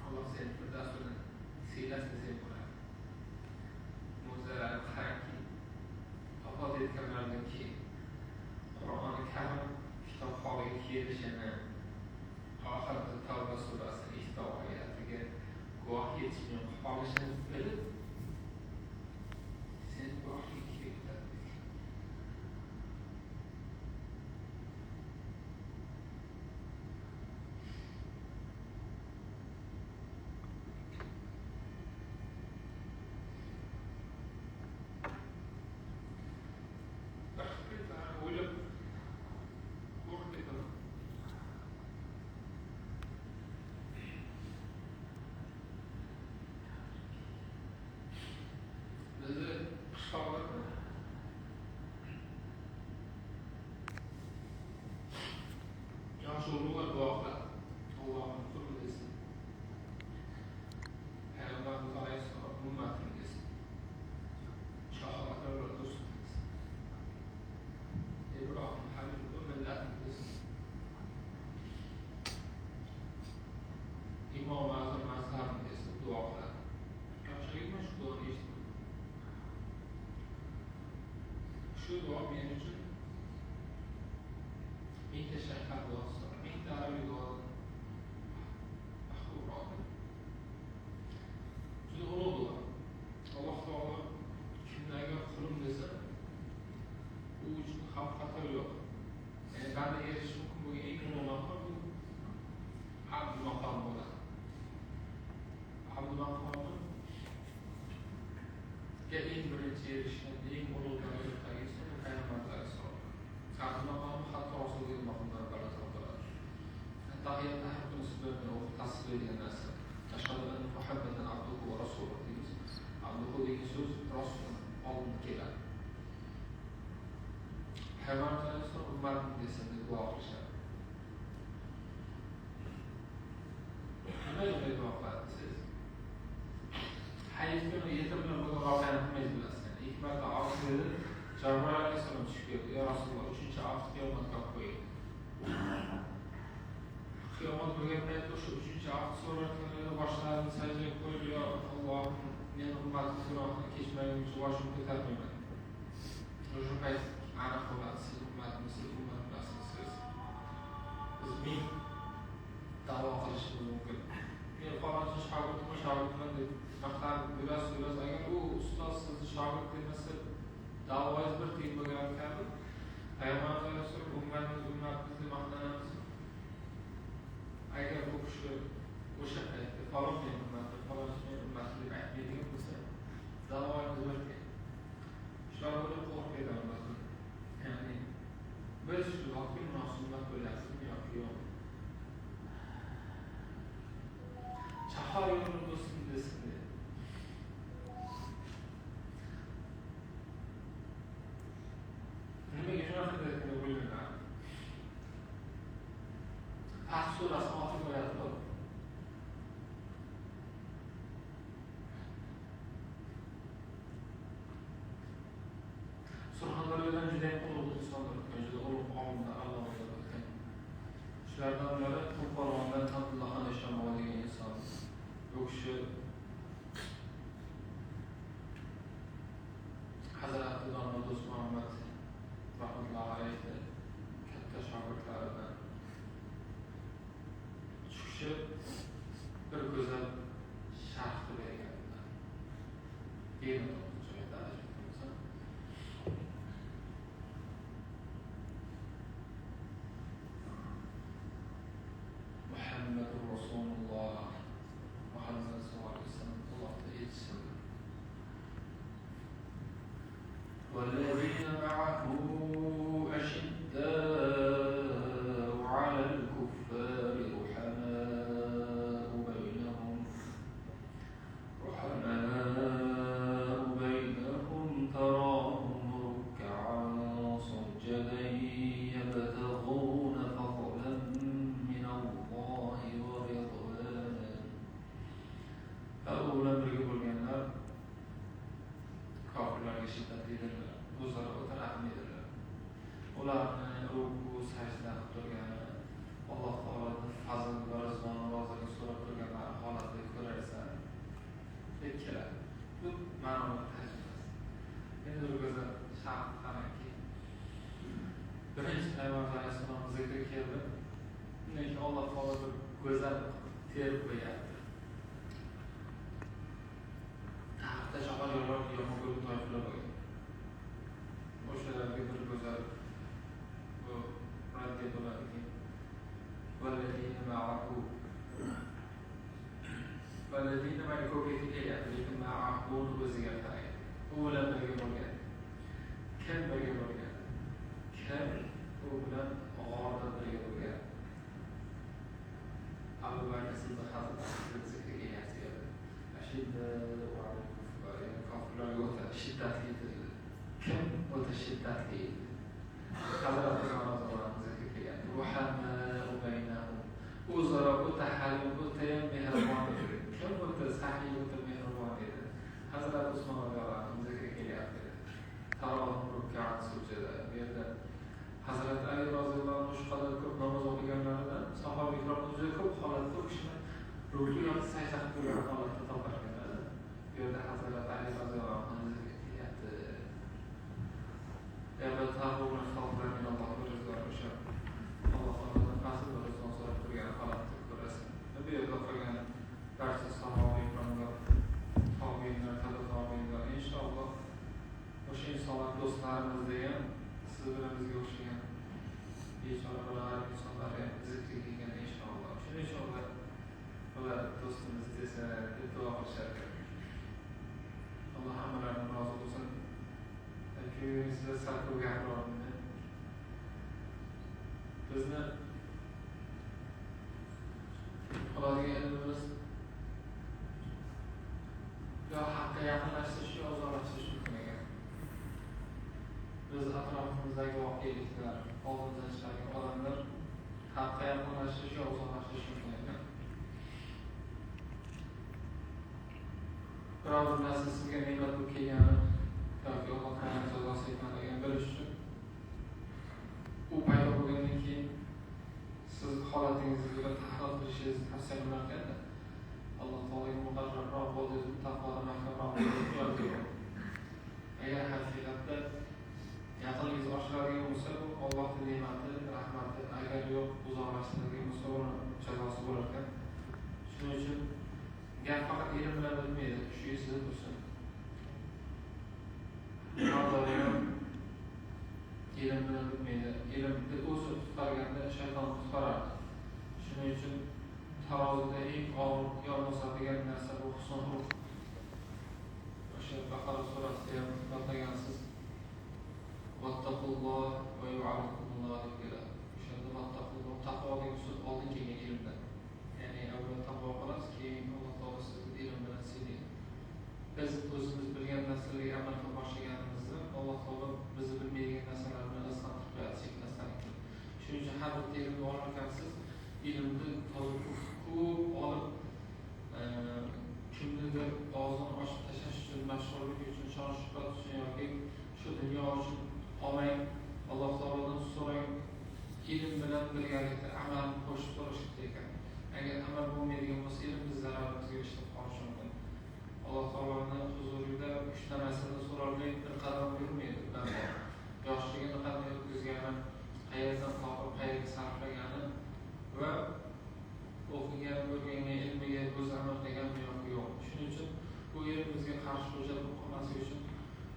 Alloh seni firdavs bilan siylasin desa bo'ladi. Mo'jizalarni qarangki, vafot etganlardan keyin Qur'oni Karim kitob holiga kelishini, oxirgi Tavba surasi ikkita oyatiga guvoh yetishmay qolishini bilib, sen guvohlik ketadi. O'ylab qo'rqib ketaman. Bizni qishloqlarda yosh ulug'lar duo qiladi. Allohim qul desin. Payg'ambarimiz alayhissalom ummatim desin. Shahodatlar do'stim desin. Ibrohim Halilulloh millatim desin. Imom Azam mazhabim desin duo qiladi. Yoshligimda shu duoni eshitdim. Shu duo men uchun mingta shahar duosi, mingta arabiy duodan mahbubroq. Juda ulug' duo. Alloh taolo kimni agar qulim desa, u uchun xavf xatar yo'q. Ya'ni banda erishishi mumkin bo'lgan eng ulug' maqom bu abd maqom bo'ladi. Abd maqomi eng birinchi erishgan eng ulug' darajadagi inson bu payg'ambarlar alayhissalom. Abd maqomi hatto rasululloh maqomidan balandroq bo'ladi. Tahiyatni har kuni sizlar bilan o'qib tasdiqlaydigan narsa. Ashhadu anna Muhammadan abduhu va rasuluhu deymiz. Abduhu degan so'z rasuldan oldin keladi. Payg'ambarimiz alayhissalom ummatim desin deb duo qilishadi. Nima deb duo qiladi siz? Hayit kuni yetim bilan bo'lgan voqeani hammangiz bilasiz. Ikki marta afv dedi, Jabroil alayhissalom tushib keldi. Ya Rasululloh, 3-afv qiyomatga olib qo'ying. Qiyomat bo'lgan paytda o'sha 3-afv so'rayotganlarda boshlarini sajdaga qo'yib, yo Allohim, meni ummatim gunohini kechmaguncha boshimni ko'tarmayman. O'sha payt aniq bo'ladi, siz ummatmisiz, ummat emassiz. Biz ming da'vo qilishimiz mumkin. Men falonchi shogirdman, shogirdman deb maqtanib yurasiz, yurasiz. Agar u ustoz sizni shogird demasa, da'voyingiz bir tiyin bo'lgan kabi. Payg'ambarimiz alayhissalom ummatimiz, ummatimiz deb maqtanamiz. Agar u kishi o'sha paytda falon men ummatim, falonchi men ummatim deb aytmaydigan bo'lsa, da'voyimiz bir tiyin. Shular o'ylab qo'rqmaydi. Ya'ni biz shu vaqtga munosib ummat bo'lyapmizmi yoki yo'q? Chahar yo'lini do'stim desin dedi. Nimaga shunaqa dedikini o'ylayman. Fath surasi oxirgi oyati bor. Surxondaryodan juda ham ulug' insonlar o'tgan, juda ulug' olimlar, allomalar o'tgan. Shulardan biri Qumqo'rg'ondan Abdullaxon Eshonbobo degan inson. Bu kishi Hazrati Domla Do'st Muhammad rahmatullohi alayhi katta shogirdlaridan. Shu kishi bir go'zal sharh qilib berganlar. 29-oyatda adashmasam. Muhammadur Rasululloh, Muhammad sallallohu alayhi vasallam Allohning elchisi. وَالَّذِينَ مَعَهُ أَشِدَّاءُ عَلَى الْكُفَّارِ رُحَمَاءُ بَيْنَهُمْ تَرَاهُمْ رُكَّعًا سُجَّدًا يَبْتَغُونَ فَضْلًا مِنَ اللَّهِ وَرِضْوَانًا. U bilan birga bo'lganlar kofirlarga shiddatlidirlar, o'zaro o'ta rahmlidirlar. Ularni ruku sajda qilib turgani, Alloh taoloning fazl va rizvoni rozilik so'rab turganlari holatida ko'rarsan deb keladi. Bu ma'noni tarjimasi. Endi bir go'zal sharh qarangki, birinchi Payg'ambar alayhissalom zikri keldi. Undan keyin Alloh taolo bir go'zal terib qo'yapti. Tarixda shahar yo'llar yomon ko'rib toifalar bo'lgan. O'shalarga bir go'zal bu raddiya bo'ladiki, "Vallazina ma'ahu" Vallazina mana ko'plikka kelyapti, lekin ma'ahu o'ziga qaraydi. U bilan birga bo'lgan. Kim birga bo'lgan? Kim u bilan g'orda birga bo'lgan? Abu Bakr Siddiq hazratlari zikri kelyapti. Ashidda kofirlarga o'ta shiddatli edi. Kim o'ta shiddatli edi? Hazrat Usmon roziyallohu anhu zikri kelyapti. Ruhamau baynahum. O'zaro o'ta halim, o'ta ham mehribon edi. Kim o'ta saxiy, o'ta mehribon edi? Hazrat Usmon roziyallohu anhu zikri kelyapti. Tarohum ruk'an sujada. Bu yerda Hazrat Ali roziyallohu anhu shu qadar ko'p namoz o'qiganlaridan sahoba ikromni juda ko'p holatda u kishini ruku yoki sajda qilib turgan holatda topar ekan. Bu yerda Hazrat Ali roziyallohu anhu zikri kelyapti. Yabtag'una fadlan min Alloh va rizvon, o'sha Alloh taolodan fazl va rizvon so'rab turgan holatda ko'rasan. Bu yerda qolgan barcha sahoba ikromlar, tobiinlar, tabi tobiinlar inshaalloh o'sha insonlar do'stlarimiz degan, siz bilan bizga o'xshagan bechora bir g'arib insonlar ham zikri kelgan inshaalloh. Shuning uchun ular do'stimiz desa deb duo qilishar ekan. Alloh hammalarini rozi bo'lsin. Balki sizlar sal ko'p gapiroldim. Bizni oladigan ilmimiz yo haqqa yaqinlashtirish yo uzoqlashtirish mumkin ekan. Biz atrofimizdagi voqeliklar, oldimizdan chiqadigan odamlar haqqa yaqinlashtirish yo uzoqlashtirish mumkin ekan. Biror bir narsa sizga ne'mat bo'lib kelgani yoki Alloh taoloning jazosi ekanligini bilish uchun u paydo bo'lgandan keyin siz holatingizni bir tahlil qilishingizni tavsiya qilar ekanda, Alloh taologa muqarrabroq bo'ldingiz, taqvoda mahkamroq bo'ldingiz yoki yo'q. Agar haqiqatda ilm bilan bitmaydi, shu esida tursin. Har doim ilm bilan bitmaydi. Ilmni o'zi qutqarganda shayton qutqarardi. Shuning uchun tarozida eng og'ir yon bosadigan narsa bu husn xulq. O'sha Baqara surasida ham aytgansiz, vattaqulloh va yu'allimukumulloh deb keladi. O'shanda vattaqulloh, taqvo degan so'z oldin kelgan ilmdan. Ya'ni avval taqvo qilasiz, keyin Alloh taolo sizni ilm bilan siylaydi. Biz o'zimiz bilgan narsalarga amal qila boshlaganimizda Alloh taolo bizni bilmaydigan narsalar bilan rizqlantirib qo'yadi sekin-asta. Shuning uchun har bitta ilmni olar ekansiz, ilmni ko'p olib kimnidir og'zini ochib tashlash uchun, mashhurlik uchun, shon shuhrat uchun yoki shu dunyo uchun olmang, Alloh taolodan so'rang. Ilm bilan birgalikda amalni qo'shib so'rash kerak ekan. Agar amal bo'lmaydigan bo'lsa, ilm biz zararimizga ishlab qolishi mumkin. Alloh taoloni huzurida uchta narsani so'ralmay bir qadam yurmaydi banda. Yoshligini qanday o'tkazgani, qayerdan topib, qayerga sarflagani va o'qigan, o'rgangan ilmiga o'zi amal qilganmi yoki yo'q. Shuning uchun bu ilm bizga qarshi hujjat bo'lib qolmasligi uchun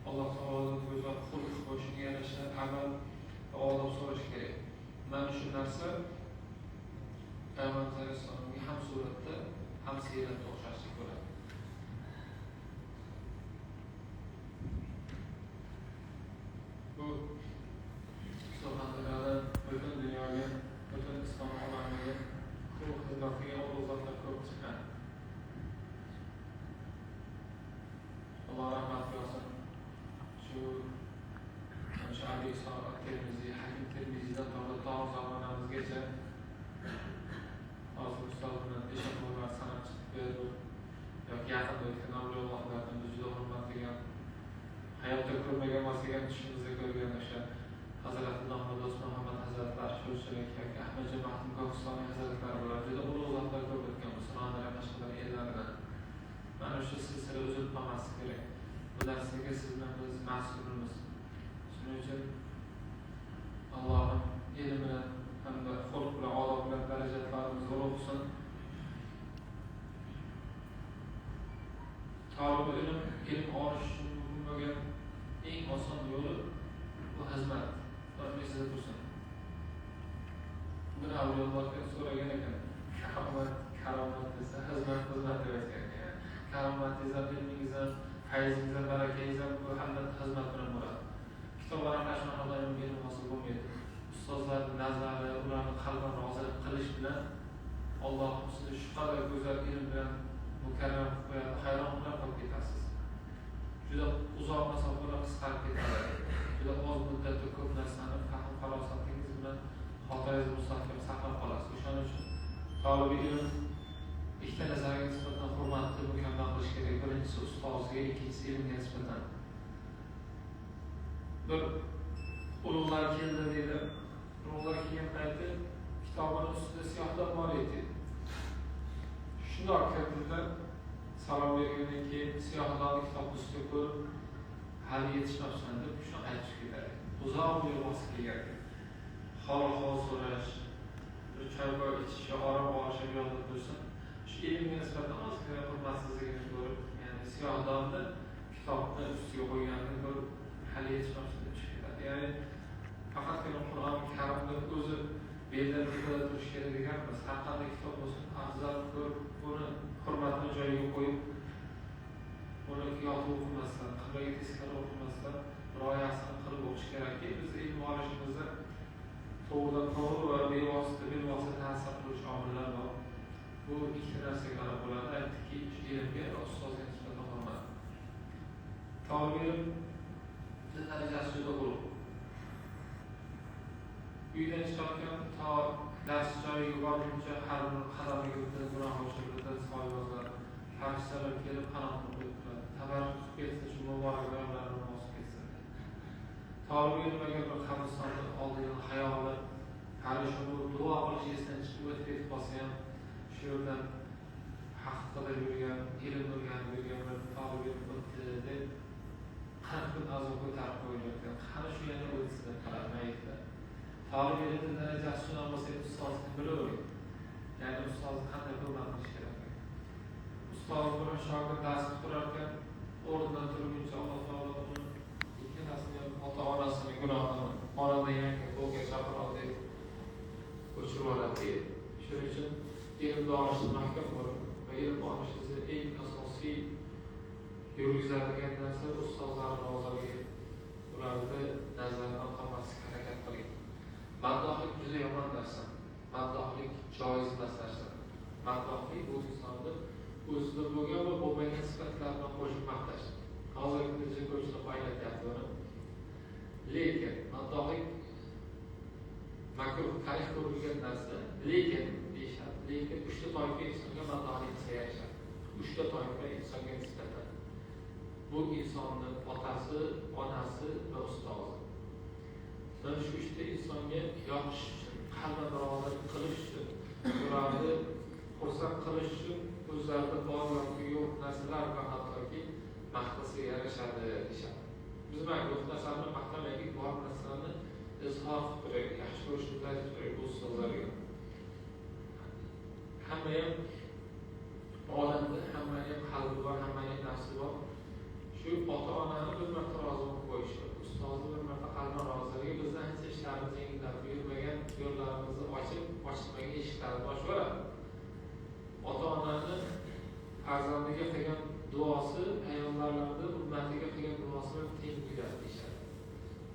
Alloh taolodan go'zal xulq va shunga yarasha amal va odob so'rash kerak. Mana shu narsa Payg'ambar alayhissalomga ham suratda, ham siyratda o'xshashlik bo'ladi. Bu Surxondaryodan butun dunyoga, butun islom olamiga ko'p xizmat qilgan ulug' zotlar ko'p chiqqan. Alloh rahmat qilsin. Shu Abi Isoq Termiziy, Hakim Termiziydan tortib to zamonamizgacha hozir ustoz bilan eshon sanab chiqib berdi. Yoki yaqinda o'tgan avliyolardan biz juda hurmat qilgan, hayotda ko'rmagan bo'lsak tushimizda ko'rgan o'sha Hazrati Domla Do'st Muhammad hazratlari, Sho'rchilik yoki Ahmadjon Mahmud Ko'kistonlik hazratlari bular juda ulug' zotlar ko'p o'tgan Surxondaryo Qashqadaryo ellaridan. Mana shu silsila uzilib qolmasligi kerak. Bu narsaga siz bilan biz mas'ulmiz. Shuning uchun Allohning ilmi bilan hamda xulq bilan, odob bilan darajatlarimiz ulug' qilsin. Tolibi ilm, ilm olish uchun mumkin bo'lgan eng oson yo'li bu xizmat. Doim esida tursin. Bir avliyolarga so'ragan ekan, karomat, karomat desa, xizmat, xizmat deb aytgan ekan. Karomatingiz ham, ilmingiz ham, fayzingiz ham, barakangiz ham bu hamma xizmat bilan bo'ladi. Kitob varaqlash bilan doim ilm hosil bo'lmaydi. Ustozlarning nazari, ularni qalbini rozi qilish bilan Alloh sizni shu qadar go'zal ilm bilan mukarram qilib qo'yadi, hayron qolib ketasiz. Juda uzoq masofalar qisqarib ketadi. Juda oz muddatda ko'p narsani fahm farosatingiz bilan xotirangizni mustahkam saqlab qolasiz. O'shaning uchun tolibi ilm ikkita narsaga nisbatan hurmatni mukammal qilish kerak. Birinchisi ustoziga, ikkinchisi ilmga nisbatan. Bir ulug'lar keldi deydi. Ulug'lar kelgan payti kitobini ustida siyohdan bor edi. Shundoq kirdida salom bergandan keyin siyohdonni kitobni ustida ko'rib, hali yetishmabsan deb shuni qaytib ketadi. Uzoq yo'l bosib kelgan. Hol-ahvol so'rash, bir choy ichish, orom olish ham yo'lda tursin. Shu ilmga nisbatan ozgina hurmatsizligini ko'rib, ya'ni siyohdonni kitobni ustiga qo'yganini ko'rib, hali yetishmabsan deb chiqib ketadi. Ya'ni faqatgina Qur'oni Karimni o'zi beldan tepada turish kerak degan emas. Har qanday kitob bo'lsin, afzal ko'rib, uni hurmatni joyiga qo'yib, uni yodga o'qimasdan, qiblaga teskari o'qimasdan rioyasini qilib o'qish kerakki, biz ilm olishimizda to'g'ridan to'g'ri va bevosita ta'sir qiluvchi omillar bor. Bu ikkita narsaga qarab bo'ladi. Aytdikki, ilmga va ustozga nisbatan hurmat. Tolib ilm darajasi juda ulug'. Uydan chiqarkan to dars joyiga borguncha har bir qadamiga bitta gunoh o'chirib, bitta savob yoziladi. Farishtalar kelib qanotini qo'yib turadi. Tabarruk qilib ketsin, shu muborak oyoqlarini bosib ketsin. Tolib ilm agar bir qabristonni oldigan xayoli hali shu duo qilish esidan chiqib o'tib ketib qolsa ham, shu yerdan haq qidirib yurgan, ilm o'rganib yurgan bir tolib ilm o'tdi deb 40 kun azob ko'tarib qo'yilayotgan, qani shu yana o'tsin deb qarab mayitlar. Tolib ilmning darajasi shundan bo'lsa, ustozni bilavering. Ya'ni ustozni qanday hurmat qilish kerak. Ustoz bilan shogird dars turar ekan, o'rnidan turguncha Alloh taolo uni ikkalasini ham ota-onasini gunohini onadan yangi bo'lgan shafaatli o'chirib oladi deydi. Shuning uchun ilmni olishni mahkam bo'lib va ilm olishingizni eng asosiy yurgizadigan narsa ustozlar roziligi, ularni nazaridan qolmaslikka harakat qiling. Maddohlik juda yomon narsa. Maddohlik joiz emas narsa. Maddohlik bu insonni o'zida bo'lgan va bo'lmagan sifatlarini qo'shib maqtash. Hozirgi kunda ko'pchilik aylatyapti buni. Lekin maddohlik makruh, karih ko'rilgan narsa, lekin deyishadi. Lekin uchta toifa insonga maddohlik qilsa yarashadi. Uchta toifa insonga nisbatan. Bu insonni otasi, onasi va ustozi. Mana shu uchta insonga yoqish uchun, qalban rozi qilish uchun, ularni xursand qilish uchun o'zlarida bor yoki yo'q narsalar bilan hattoki maqtasa yarashadi deyishadi. Biz mana yo'q narsani maqtamaylik, bor narsani izhor qilib turaylik, yaxshi ko'rishimizni aytib turaylik bu ustozlarga. Hamma ham olamda, hamma ham qalbi bor, hamma ham nafsi bor. Shu ota-onani bir marta rozi qilib qo'yishi, ustozni bir marta qalban roziligi bizni ancha ishlarimiz yengillatib, yurmagan yo'llarimizni ochib, ochilmagan eshiklarni ochib yuboradi. Ota-onani farzandiga qilgan duosi payg'ambarlarning ummatiga qilgan duosi bilan teng keladi deyishadi.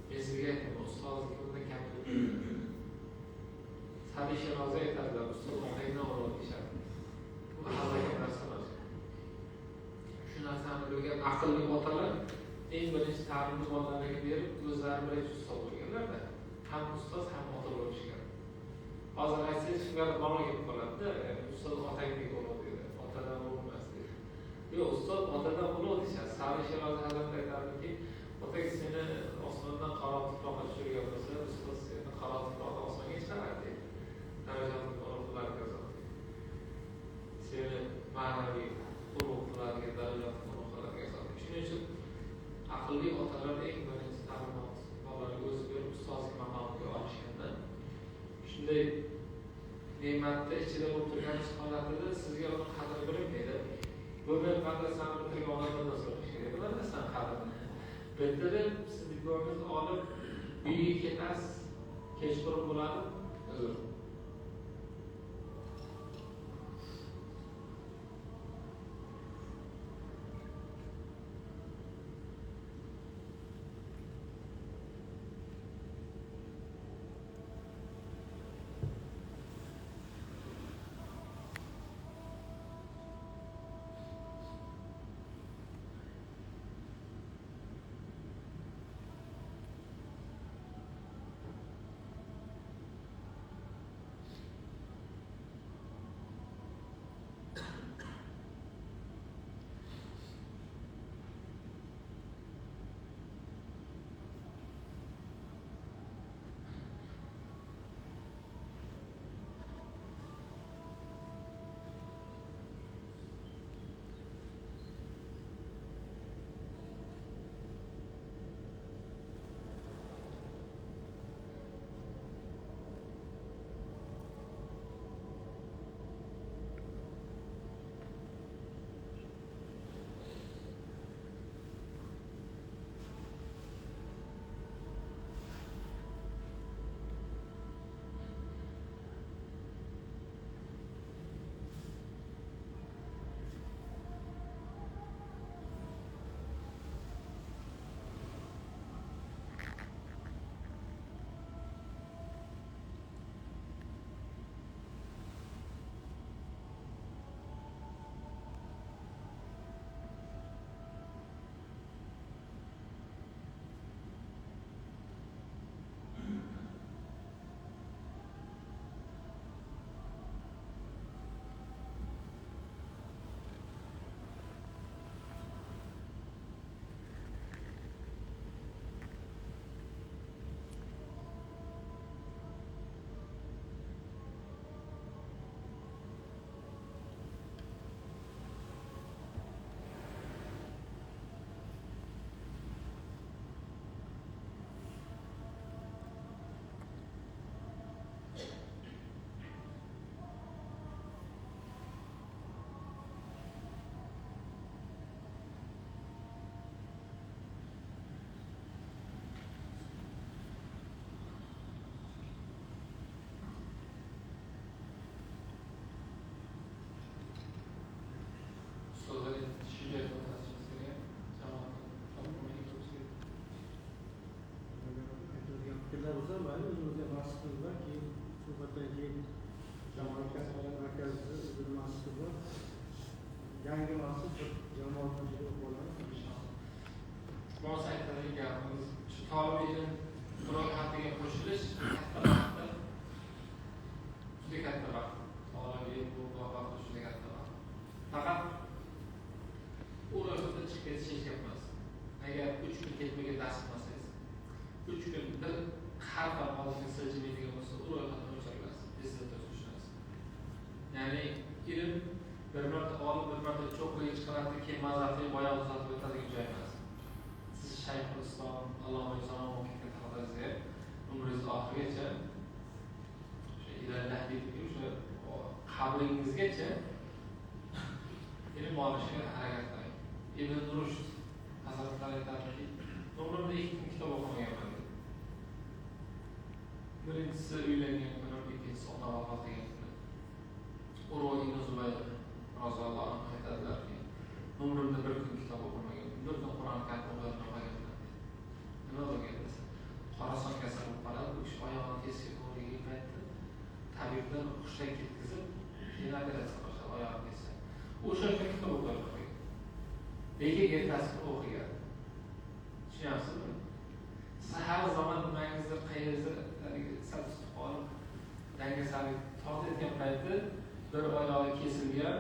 Men sizga aytaman, ustozni bundan kam Sadiq Sherozi aytadilar, ustoz otangdan ulug' deyishadi. Bu hazilakam narsa emas. Shu narsani bilgan aqlli otalar eng birinchi ta'limni bolalarga berib, o'zlari birinchi ustoz bo'lganlarda, ham ustoz ham ota bo'lishgan. Hozir aytsangiz shunga bola kelib qoladi-da, ya'ni ustoz otangdek ulug' deydi, otadan ulug' emas deydi. Yo'q, ustoz otadan ulug' deyishadi. Sadiq Sherozi hazrati aytadiki, otang seni osmondan qaro tuproqqa tushirgan bo'lsa, ustoz seni qaro tuproqdan osmonga chiqaradi deydi. Darajatni ulug' qilarkan zot. Seni ma'naviy ulug' qiladigan, darajatni ulug' qiladigan zot. Shuning uchun aqlli otalar eng birinchi ta'limot bolalarga o'zi berib ustozlik maqomiga olishganda shunday ne'matni ichida bo'lib turgan holatida sizga uni qadri bilinmaydi. Bu men madrasani bitirgan odamdan so'rash kerak. Nima narsani qadrini? Bitirib, siz diplomingizni olib uyga ketasiz, kechqurun bo'ladi. Uzr. bo'lsa, mayli, o'zimizda masjidimiz bor, keyin suhbatdan keyin jamoat markazida o'zini masjidi bor. Yangi masjid bir jamoat masjidi bo'ladi inshaalloh. Boz aytadigan gapimiz shu tolib ilm ro'yxatiga qo'shilish katta baxt. Juda katta baxt. Tolib ilm bu baxt juda katta baxt. Faqat u ro'yxatdan chiqib ketish hech gap emas. Agar 3 kun ketmaga dars qilmasangiz, 3 kun bir harf ham og'zingizga siljmaydigan bo'lsa, u ro'yxatdan o'chirilasiz. Esda tutish. Ya'ni ilm bir marta olib, bir marta cho'qqiga chiqaradi, keyin maza qilib oyog'i uzatib o'tadigan joy emas. Siz Shayxul Islom, Alloma Islom o'qib taqdiringizga umringiz oxirigacha o'sha ilallah deydiku, o'sha qabringizgacha ilm olishga harakat qiling. Ibn Rushd hazratlari aytadiki, umrimda 2 kun kitob o'qimaganman dedi. Birinchisi uylangan kunim, ikkinchisi onam vafot qilgan kunim. Urva ibn Zubayr roziyallohu anhu aytadilarki, umrimda bir kun kitob o'qimagan, bir kun Qur'oni Karim o'qimaganman. Nima bo'lgan desa, xorason kasal bo'lib qoladi, u kishi oyog'ini kesib o'rniga paytda tabibdan hushdan ketkazib, keyin operatsiya qilishadi, oyog'ini kesib. O'sha kun kitob o'qimagan. Lekin ertasi kuni o'qigan. Tushunyapsizmi? Siz har zamon nimangizdir, qayerdir sal tutib qolib, dangasalik tortayotgan payti bir oyog'i kesilgan.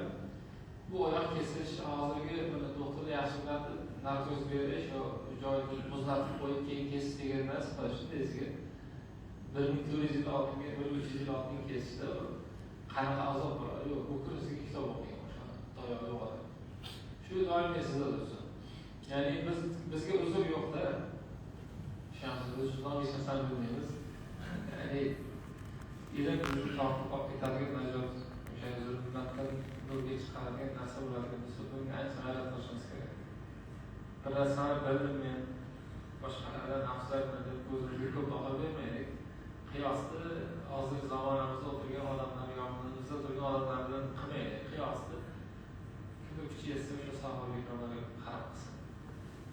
Bu oyoq kesilish hozirgi buni doktorlar yaxshi biladi, narkoz berish yo joyini muzlatib qo'yib keyin kesish degan narsa shunday sizga 1400 yil oldingi, 1300 yil oldingi kesishda qanaqa azob bo'ladi? Yo'q, bu kuni sizga kitob o'qigan o'sha tayoq yo'q odam. Shu doim esingizda tursin. Ya'ni bizga uzr yo'q-da. Tushunyapsiz, biz shundan hech narsani bilmaymiz. Ya'ni ilm bizni tortib olib ketadigan najot, o'sha zulmatdan nurga chiqaradigan narsa bo'ladigan bo'lsa, bunga ancha g'ayrat qilishimiz kerak. Bir narsani bildim men, boshqalardan afzalman deb o'zimizga ko'p baho bermaylik. Qiyosni hozirgi zamonamizda o'tirgan odamlar, yonimizda o'tirgan odamlar bilan qilmaylik. Qiyosni kimni kuchi yetsa o'sha sahoba ikromlarga qarab qilsin.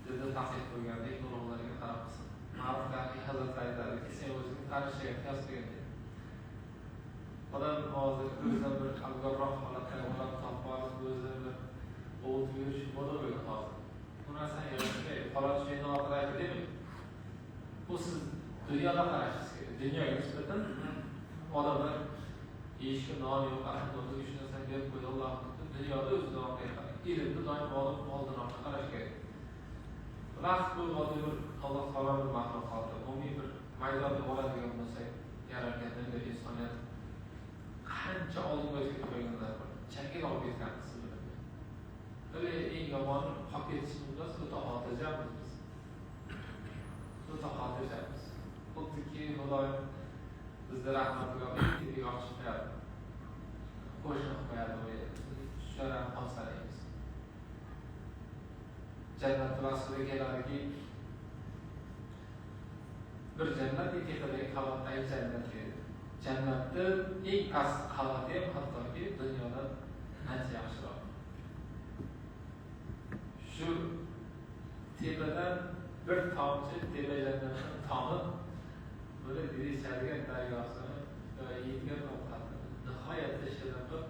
Dilda taqlid bo'lgandek ulug'larga qarab qilsin. Ma'ruf Kafiy hazratlari aytadiki, sen o'zingni farishtaga qiyos qilgin deydi. Odam hozir o'zidan bir abgorroq holatda odam topib olib, o'zini bir ovutib yurish moda bo'lgan hozir. Bu narsani yarashmaydi. Falonchi mendan ortiq demaydi. Bu siz dunyoda qarashingiz kerak. Dunyoga nisbatan odamlar yeyishga non yo'q, alhamdulillah shu narsani berib qo'ydi Alloh. Dunyoda o'zidan orqaga qarang. Ilmni doim oldinroqqa qarash kerak. Vaqt bu oddiy bir Alloh taolo bir maxluqoti, umumiy bir maydonda oladigan bo'lsak, yaratgandan beri insoniyat qancha oldinga o'tib qo'yganlar bor. Changga olib ketganmiz siz bilan. Hali eng yomoni qolib ketishimiz emas, o'ta xotirjammiz biz. O'ta xotirjammiz. Xuddiki Xudoyim bizni rahmatiga tepaga olib chiqmayapti. Qo'shni qilib qo'yadi u yerga. Tushar ham qolsangiz. Jannat vasfida keladiki, bir jannat tepadagi qavatdagi jannat deydi. Jannatni eng past qavati ham hattoki dunyodan ancha yaxshiroq. Shu tepadan bir tomchi tepa jannatdan tomib buni ichadigan daryosini va yeydigan ovqatini nihoyatda shirin qilib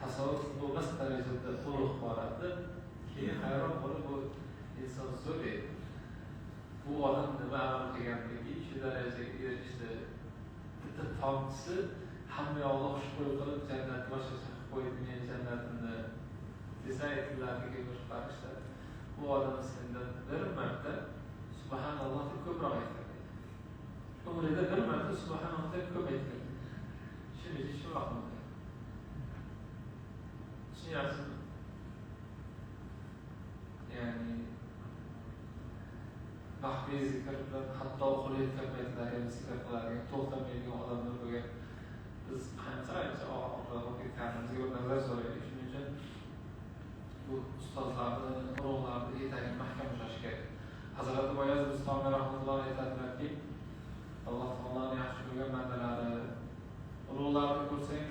tasavvur bo'lmas darajada ulug' boradi. Keyin hayron bo'lib bu inson so'raydi. Bu odam nima amal qilgandiki shu darajaga erishdi. Bitta tomchisi hamma yoqni xushbo'y qilib jannatni boshqacha qilib qo'ydi meni jannatimni desa aytdilarki bir farishta bu odam sendan bir marta subhanalloh deb ko'proq aytgan. Umrida bir marta subhanalloh deb ko'p aytgan. Shuning uchun shu vaqtda. Tushunyapsizmi? Ya'ni maxfiy zikr bilan hatto uxlayotgan paytlari ham zikr qiladigan, to'xtamaydigan odamlar bo'lgan. Biz qancha og'ir bo'lib ketganimizga bir nazar solaylik. Shuning uchun bu ustozlarni, ulug'larni etagini mahkam ushlash kerak. Hazrati Boyaz Bistomiy rahmatullohi aytadilarki, Alloh taoloni yaxshi ko'rgan bandalari, ulug'larni ko'rsang,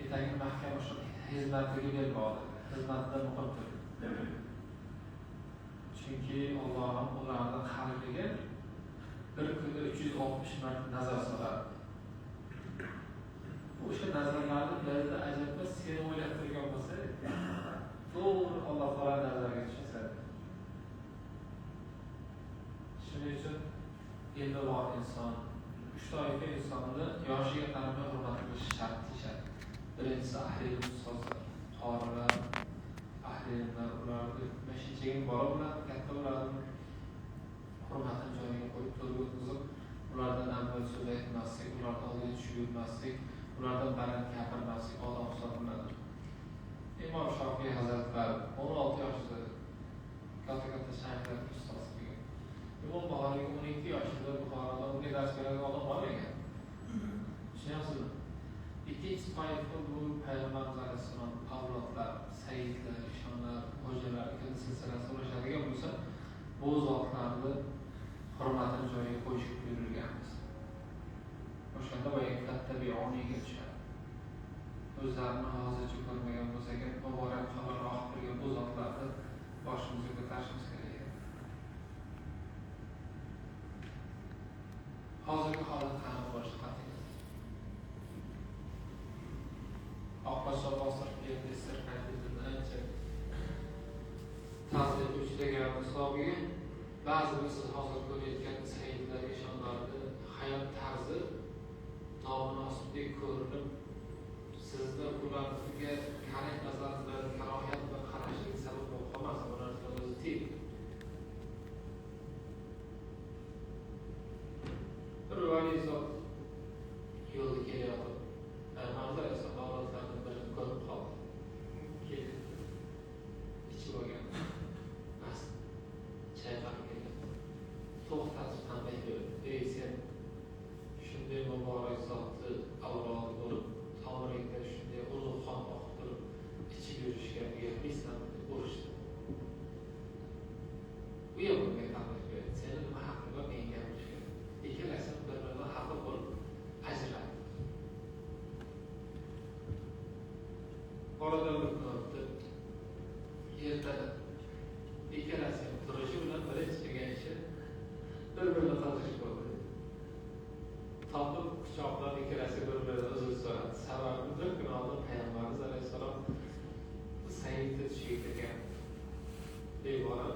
etagini mahkam ushlab xizmatiga bel bog'la, xizmatida muqim tur. Chunki Allohim ularning qalbiga Bir kunda 360 marta nazar soladi. O'sha nazarlarni ba'zida ajabda seni o'ylab turgan bo'lsa, to'g'ri Alloh taolo nazariga tushasan. Shuning uchun ilmi bor inson, uch toifa insonni yoshiga qaramay hurmat qilishi shart deyishadi. Birinchisi ahli ilm ustozlar, qorilar, ahli ilmlar, ularni mashinchaga bola bo'ladi, katta bo'ladi, hurmatini joyiga qo'yib, to'rga o'tkazib, ulardan avval so'z aytmaslik, ularni oldiga tushib yurmaslik, ulardan baland gapirmaslik odob hisoblanadi. Imom Shofiy hazratlari 16 yoshida katta-katta shayxlar ustozi bo'lgan. Imom Buxoriy 12 yoshida Buxoroda unga dars beradigan odam bor ekan. Tushunyapsizmi? Ikkinchi toifa bu Payg'ambarimiz alayhissalom avlodlar, sayyidlar, ishonlar, xo'jalar silsilasi ulashadigan bo'lsa, bu zotlarni hurmatini joyiga qo'yishga buyurilganmiz. O'shanda boyagi fattabi'uniga tushadi. O'zlarini hozircha ko'rmagan bo'lsak ham muborak qonlar oqib turgan bu zotlarni boshimizga ko'tarishimiz kerak edi. Hozirgi holat qanaqa bo'lishi qat'iy. Oqposhsho bostirib keldi, sirqaytizmni ancha tazyiq uchragan hisobiga ba'zi bir siz hozir ko'rayotgan sayyidlar, eshonlarni hayot tarzi nomunosibdek ko'rinib, sizni ularga karak nazar bilan, karohiyat bilan qarashlik sabab bo'lib qolmasin. Bu narsalar o'zi tep. Bir valiy zot yo'lda kelayotib, Payg'ambarimiz alayhissalom avlodlaridan birini ko'rib qoldi. Keldi. Ichib olgan. Mast. Chayqalib kelyapti. To'xtatib tanbeh berdi. Ey sen shunday muborak zotni avlodi bo'lib, tomiringda shunday ulug' qon oqib turib, ichib yurishga uyatmaysanmi deb urishdi. U ham bunga tanbeh berdi. Seni nima haqqing bor menga gapirishga? Ikkalasi bir-biridan xafa bo'lib ajraldi. Oradan bir kun o'tdi. Ertalab ikkalasi ham turishi bilan birinchi qilgan ishi bir-birini qildirish bo'ldi. Topib quchoqlab ikkalasi bir-biridan uzr so'radi. Sababi bir kun oldin Payg'ambarimiz alayhissalom sayyidni tushiga kirgan. Ey bolam,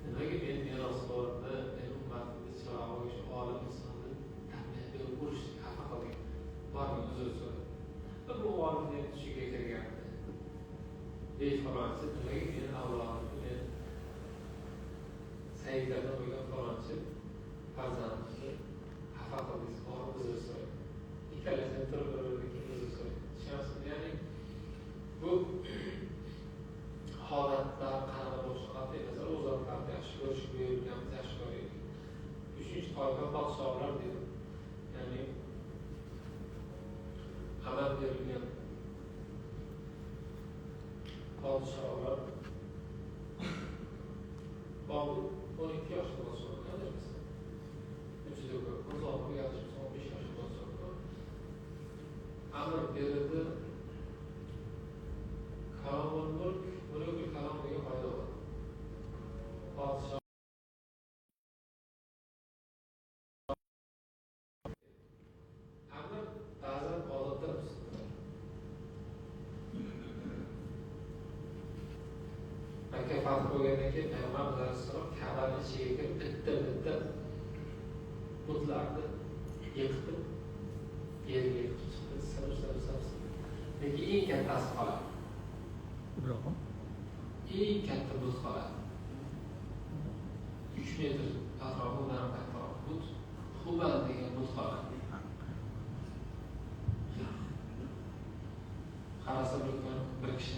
nimaga men merosxo'rimni, meni ummatimni chirog'i shu olim insonni tanbeh berib urishdi, xafa qilgan. Borgin uzr so'radi. Bu olimni ham tushiga kirgandi. Ey falonchi, nimaga meni avlodimni, men sayyidlardan bo'lgan falonchi farzandimni xafa qildingiz, borib uzr so'rang. Ikkalasi ham turib bir-biriga keyin uzr so'rang. Tushunyapsizmi? Ya'ni bu holatlar qanaqa bo'lishi qat'iy nazar, u zotlarni yaxshi ko'rish buyurilganmiz, yaxshi ko'raylik. Uchinchi toifa podshohlar dedi. Ya'ni amal berilgan podshohlar. Bobur 12 yoshda podshoh bo'lgan, adashmasam. Juda ko'p. Mirzo adashmasam 15 yoshda podshoh bo'lgan. Amr berildi. Kalomul mulk, mulukul kalom degan paydo bo'ldi. Podshoh amr ba'zan odatdan ustun. Makka fath bo'lgandan keyin Payg'ambarimiz alayhissalom Ka'bani ichiga kirib bitta-bitta butlarni yiqitib, yerga yiqitib chiqdi, sinib. Lekin eng kattasi qoladi. Ibrohim. Eng katta but qoladi. 3 metr atrofi undan kattaroq but, Hubal degan but qoladi. Qarasa bir kun bir kishi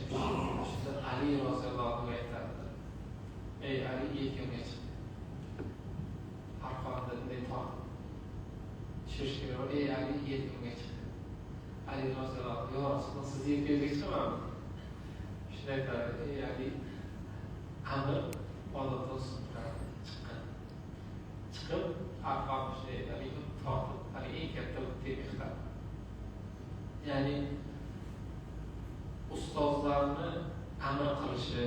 shunda Ali roziyallohu anhu aytadi. Ey Ali, yelkamga chiq. Arqonda bunday tortib tushirish kerak. Ey Ali, yelkamga chiq. Ali roziyallohu anhu, yo Rasululloh, sizni yelkangizga chiqamanmi? Shunda aytadi, ey Ali, amir odatda ustun turadi, chiqqan. Chiqib arqonni shunday tortib, hali eng katta but deb yiqitadi. Ya'ni ustozlarni amr qilishi,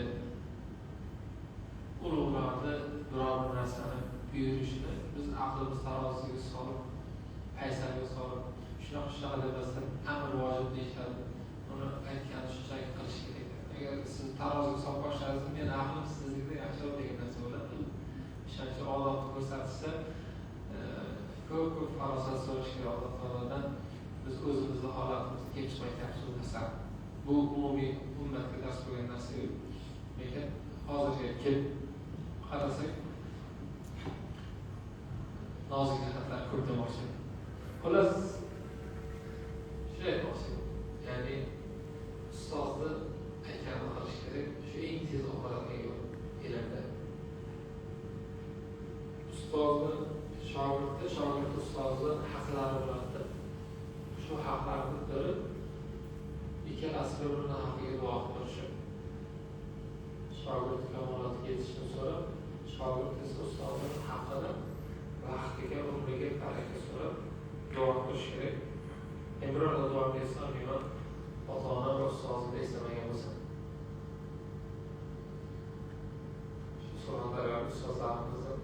ulug'larni biror bir narsani buyurishini biz aqlimiz paysalga solib shunaqa shunaqa demasdan amr vojib deyishadi. Uni aytganini shunchaki qilish kerak. Agar siz taroziga solib qo'ysangiz, men aqlim siznikida yaxshiroq degan narsa bo'ladi. O'shaning uchun odobni ko'rsatishsa, ko'p farosat so'rash kerak Alloh taolodan. Biz o'zimizni holatimizni kelib chiqmayapmiz bu narsa. Bu umumiy ummatga dars bo'lgan narsa yo'q. Lekin hozirga kelib qarasak, nozik jihatlar ko'p demoqchi. Xullas, shunday aytmoqchi. Ya'ni ustozni aytganini qilish kerak. Shu eng tez oqiladigan yo'l ilmda. Ustozni shogirdi, shogird ustozni haqlari bo'ladi. Shu haqlarni bilib, ikkalasi bir-birini haqqiga duo qilib turishi. Shogird kamolotga yetishini so'rab, shogird esa ustozining haqqini vaqtiga, umriga baraka so'rab duo qilish kerak. Men birorta duoga eslolmayman, ota-ona va ustozimni eslamagan bo'lsam. Shu Surxondaryo ustozlarimizni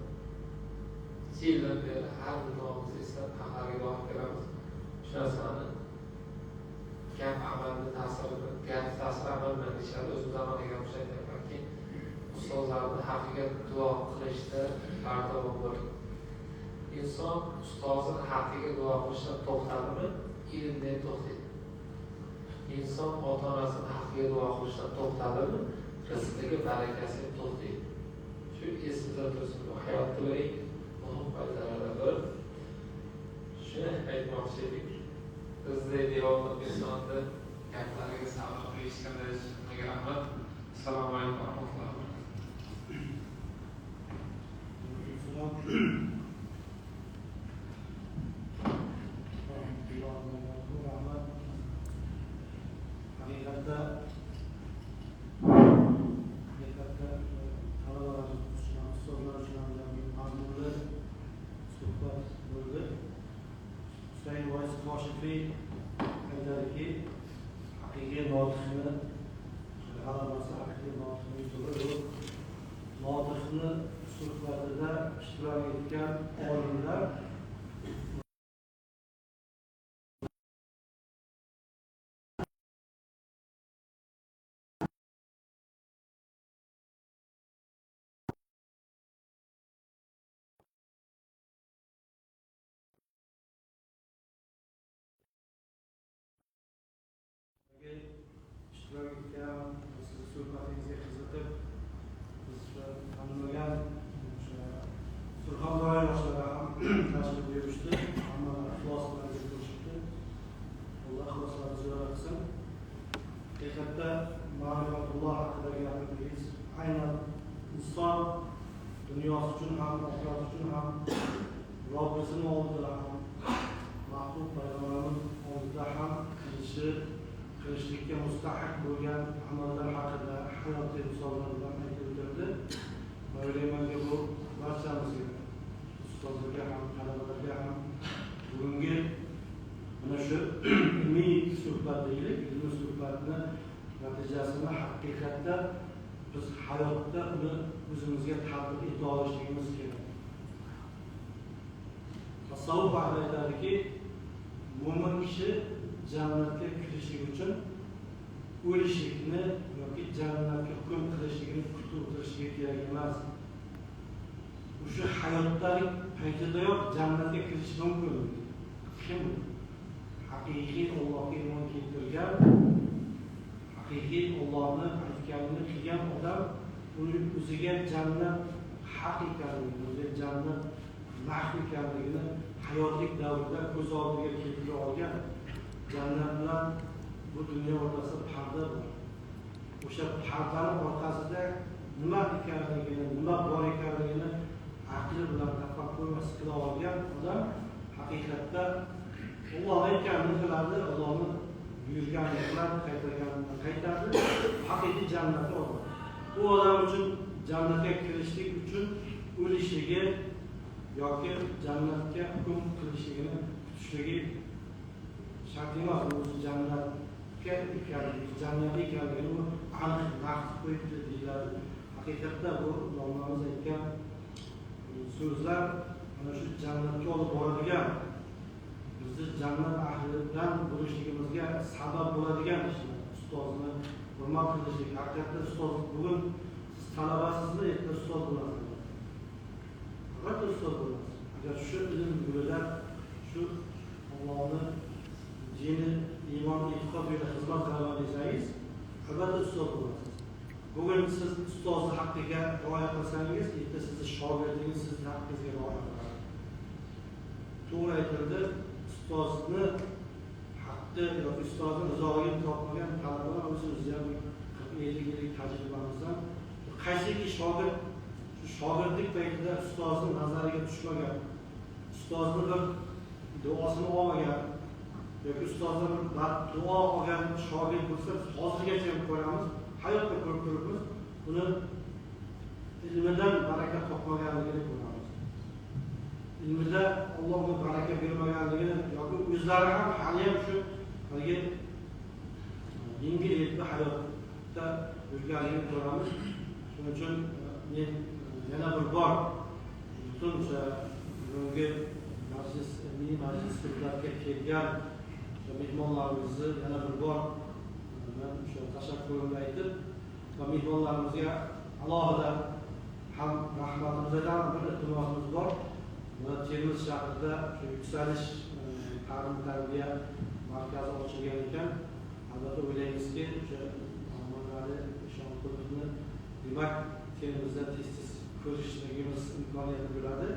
necha yildan beri har bir duomizni eslab, haqlariga duo qilib kelamiz. Shu narsani gap amalni ta'siri, gap ta'siri amal bilan deyishadi. O'zimiz amalga gapirish aytyapmanki, ustozlarni haqqiga duo qilishda bardavom bo'ling. Inson ustozini haqqiga duo qilishdan to'xtadimi, ilmdan to'xtaydi. Inson ota-onasini haqqiga duo qilishdan to'xtadimi, rizqiga barakasi to'xtaydi. Shu esimizda tursin, bu hayotda bir eng muhim qoidalardan biri. Shuni aytmoqchi edik. Bizdek devonli insonni gaplariga sabr qilishga rahmat. Assalomu alaykum va rahmatullohi va barakatuh. Rahmat. Haqiqatda talabalar uchun, ustozlar uchun ham mazmunli suhbat bo'ldi. Husayn Voiz Koshifiy aytadiki, haqiqiy notiqni g'alabasi, haqiqiy notiqni yutug'i bu notiqni suhbatida ishtirok etgan olimlar ishtirok etgan, sizni suhbatingizga qiziqib, biz tanimagan o'sha Surxondaryo yoshlari ham tashrif buyurishdi. Hammalari ixlos bilan ko'rishibdi. Alloh ixloslarini ziyoda qilsin. Haqiqatda ma'rifatulloh haqida gapirdingiz. Aynan inson dunyosi uchun ham, oxirati uchun ham, Robbisini oldida ham, mahbub payg'ambarimiz oldida ham qilishi qilishlikka mustahiq bo'lgan amallar haqida hayotiy misollar bilan aytib o'tildi. O'ylaymanki, bu barchamizga, ustozlarga ham, talabalarga ham bugungi mana shu ilmiy suhbat deylik, ilmiy suhbatni natijasini haqiqatda biz hayotda uni o'zimizga tatbiq eta olishligimiz kerak. Tasavvuf ahli aytadiki, mo'min kishi jannatga kirishlik uchun o'lishlikni yoki jannatga hukm qilishlikni kutib o'tirishligi kerak emas. O'sha hayotdagi paytidayoq jannatga kirish mumkin. Kim haqiqiy Allohga iymon keltirgan, haqiqiy Allohni aytganini qilgan odam uni o'ziga jannat haq ekanligini, o'ziga jannat naq ekanligini hayotlik davrida ko'z oldiga keltira olgan. Jannat bilan bu dunyo o'rtasida parda bor. O'sha pardani orqasida nima ekanligini, nima bor ekanligini aqli bilan tafakkur qila olgan odam haqiqatda Alloh aytganini qiladi, Allohni buyurganini qiladi, qaytarganini qaytaradi, haqiqiy jannatga oladi. U odam uchun jannatga kirishlik uchun o'lishligi yoki jannatga hukm qilishligini kutishligi shart emas. O'zi jannatga ekanligi, jannatga ekanligini u aniq naqd qo'yibdi deyiladi. Haqiqatda bu domlamiz aytgan so'zlar mana shu jannatga olib boradigan bizni jannat ahlidan bo'lishligimizga sabab bo'ladigan ishlar. Ustozni hurmat qilishlik, haqiqatda ustoz bugun siz talabasizmi, erta ustoz bo'lasiz. Albatta ustoz bo'lasiz. Agar shu ilm yo'lida, shu Allohni dini, iymon, e'tiqod yo'lida xizmat qilaman desangiz, albatta ustoz bo'lasiz. Bugun siz ustozni haqqiga rioya qilsangiz, erta sizni shogirdingiz sizni haqqingizga rioya qiladi. To'g'ri aytildi, ustozni haqqi yoki ustozni rizoligini topmagan talabalar o'zimizni ham 40-50 yillik tajribamizdan qaysiki shogird shu shogirdlik paytida ustozni nazariga tushmagan, ustozni bir duosini olmagan yoki ustozdan bir badduo olgan shogird bo'lsa, biz hozirgacha ham ko'ramiz, hayotda ko'rib turibmiz, uni ilmidan baraka topmaganligini ko'ramiz. Ilmida Alloh unga baraka bermaganligini yoki o'zlari ham hali ham shu haligi yengil yelpi hayotda yurganligini ko'ramiz. Shuning uchun men yana bir bor butun o'sha bugungi majlis, ilmiy majlis suhbatga kelgan mehmonlarimizni yana bir bor men o'sha tashakkurimni aytib va mehmonlarimizga alohida ham rahmatimizni aytamiz, bir iltimosimiz bor. Buna Termiz shahrida shu Yuksalish ta'lim tarbiya markazi ochilgan ekan. Albatta o'ylaymizki, o'sha Muhammad Eshonqulovni demak Termizda tez-tez ko'rishligimiz imkoniyati bo'ladi.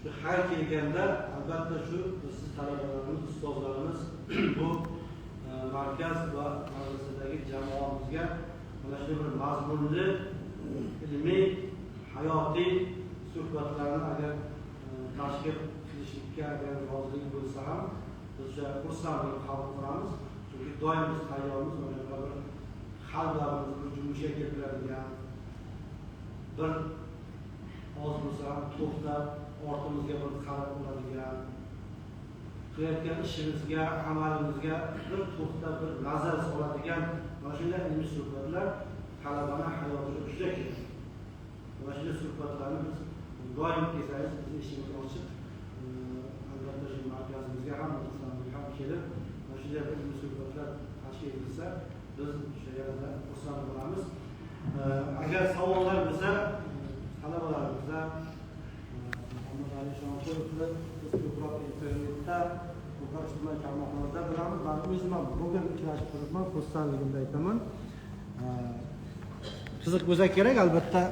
Shu har kelganda albatta shu bizni talabalarimiz, ustozlarimiz bu markaz va madrasadagi jamoamizga mana shunday bir mazmunli ilmiy, hayotiy suhbatlarni agar tashkil qilishlikka agar rozilik bo'lsa ham biz o'sha xursandlik qabul qilamiz. Chunki doim biz tayyormiz, mana bir qalblarimizni bir junbushga keltiradigan, bir oz bo'lsa ham to'xtab ortimizga bir qarab oladigan, qilayotgan ishimizga, amalimizga bir to'xtab bir nazar soladigan mana shunday ilmiy suhbatlar talabani hayotiga juda kerak. Mana shunday suhbatlarni biz doim kelsangiz bizni ishimiz ochiq, albatta shu markazimizga ham, madrasamizga ham kelib mana shunday bir ilmiy suhbatlar tashkil etilsa, biz o'sha yerda xursand bo'lamiz. Agar savollar bo'lsa, talabalarimizda Muhammad Ali Eshonqulovni biz ko'proq internetda, ko'proq ijtimoiy tarmoqlarda bilamiz. Men o'zim ham bugun uchrashib turibman, xursandligimni aytaman. Qiziq bo'lsa kerak, albatta.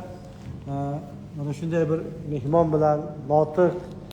Mana shunday bir mehmon bilan, notiq,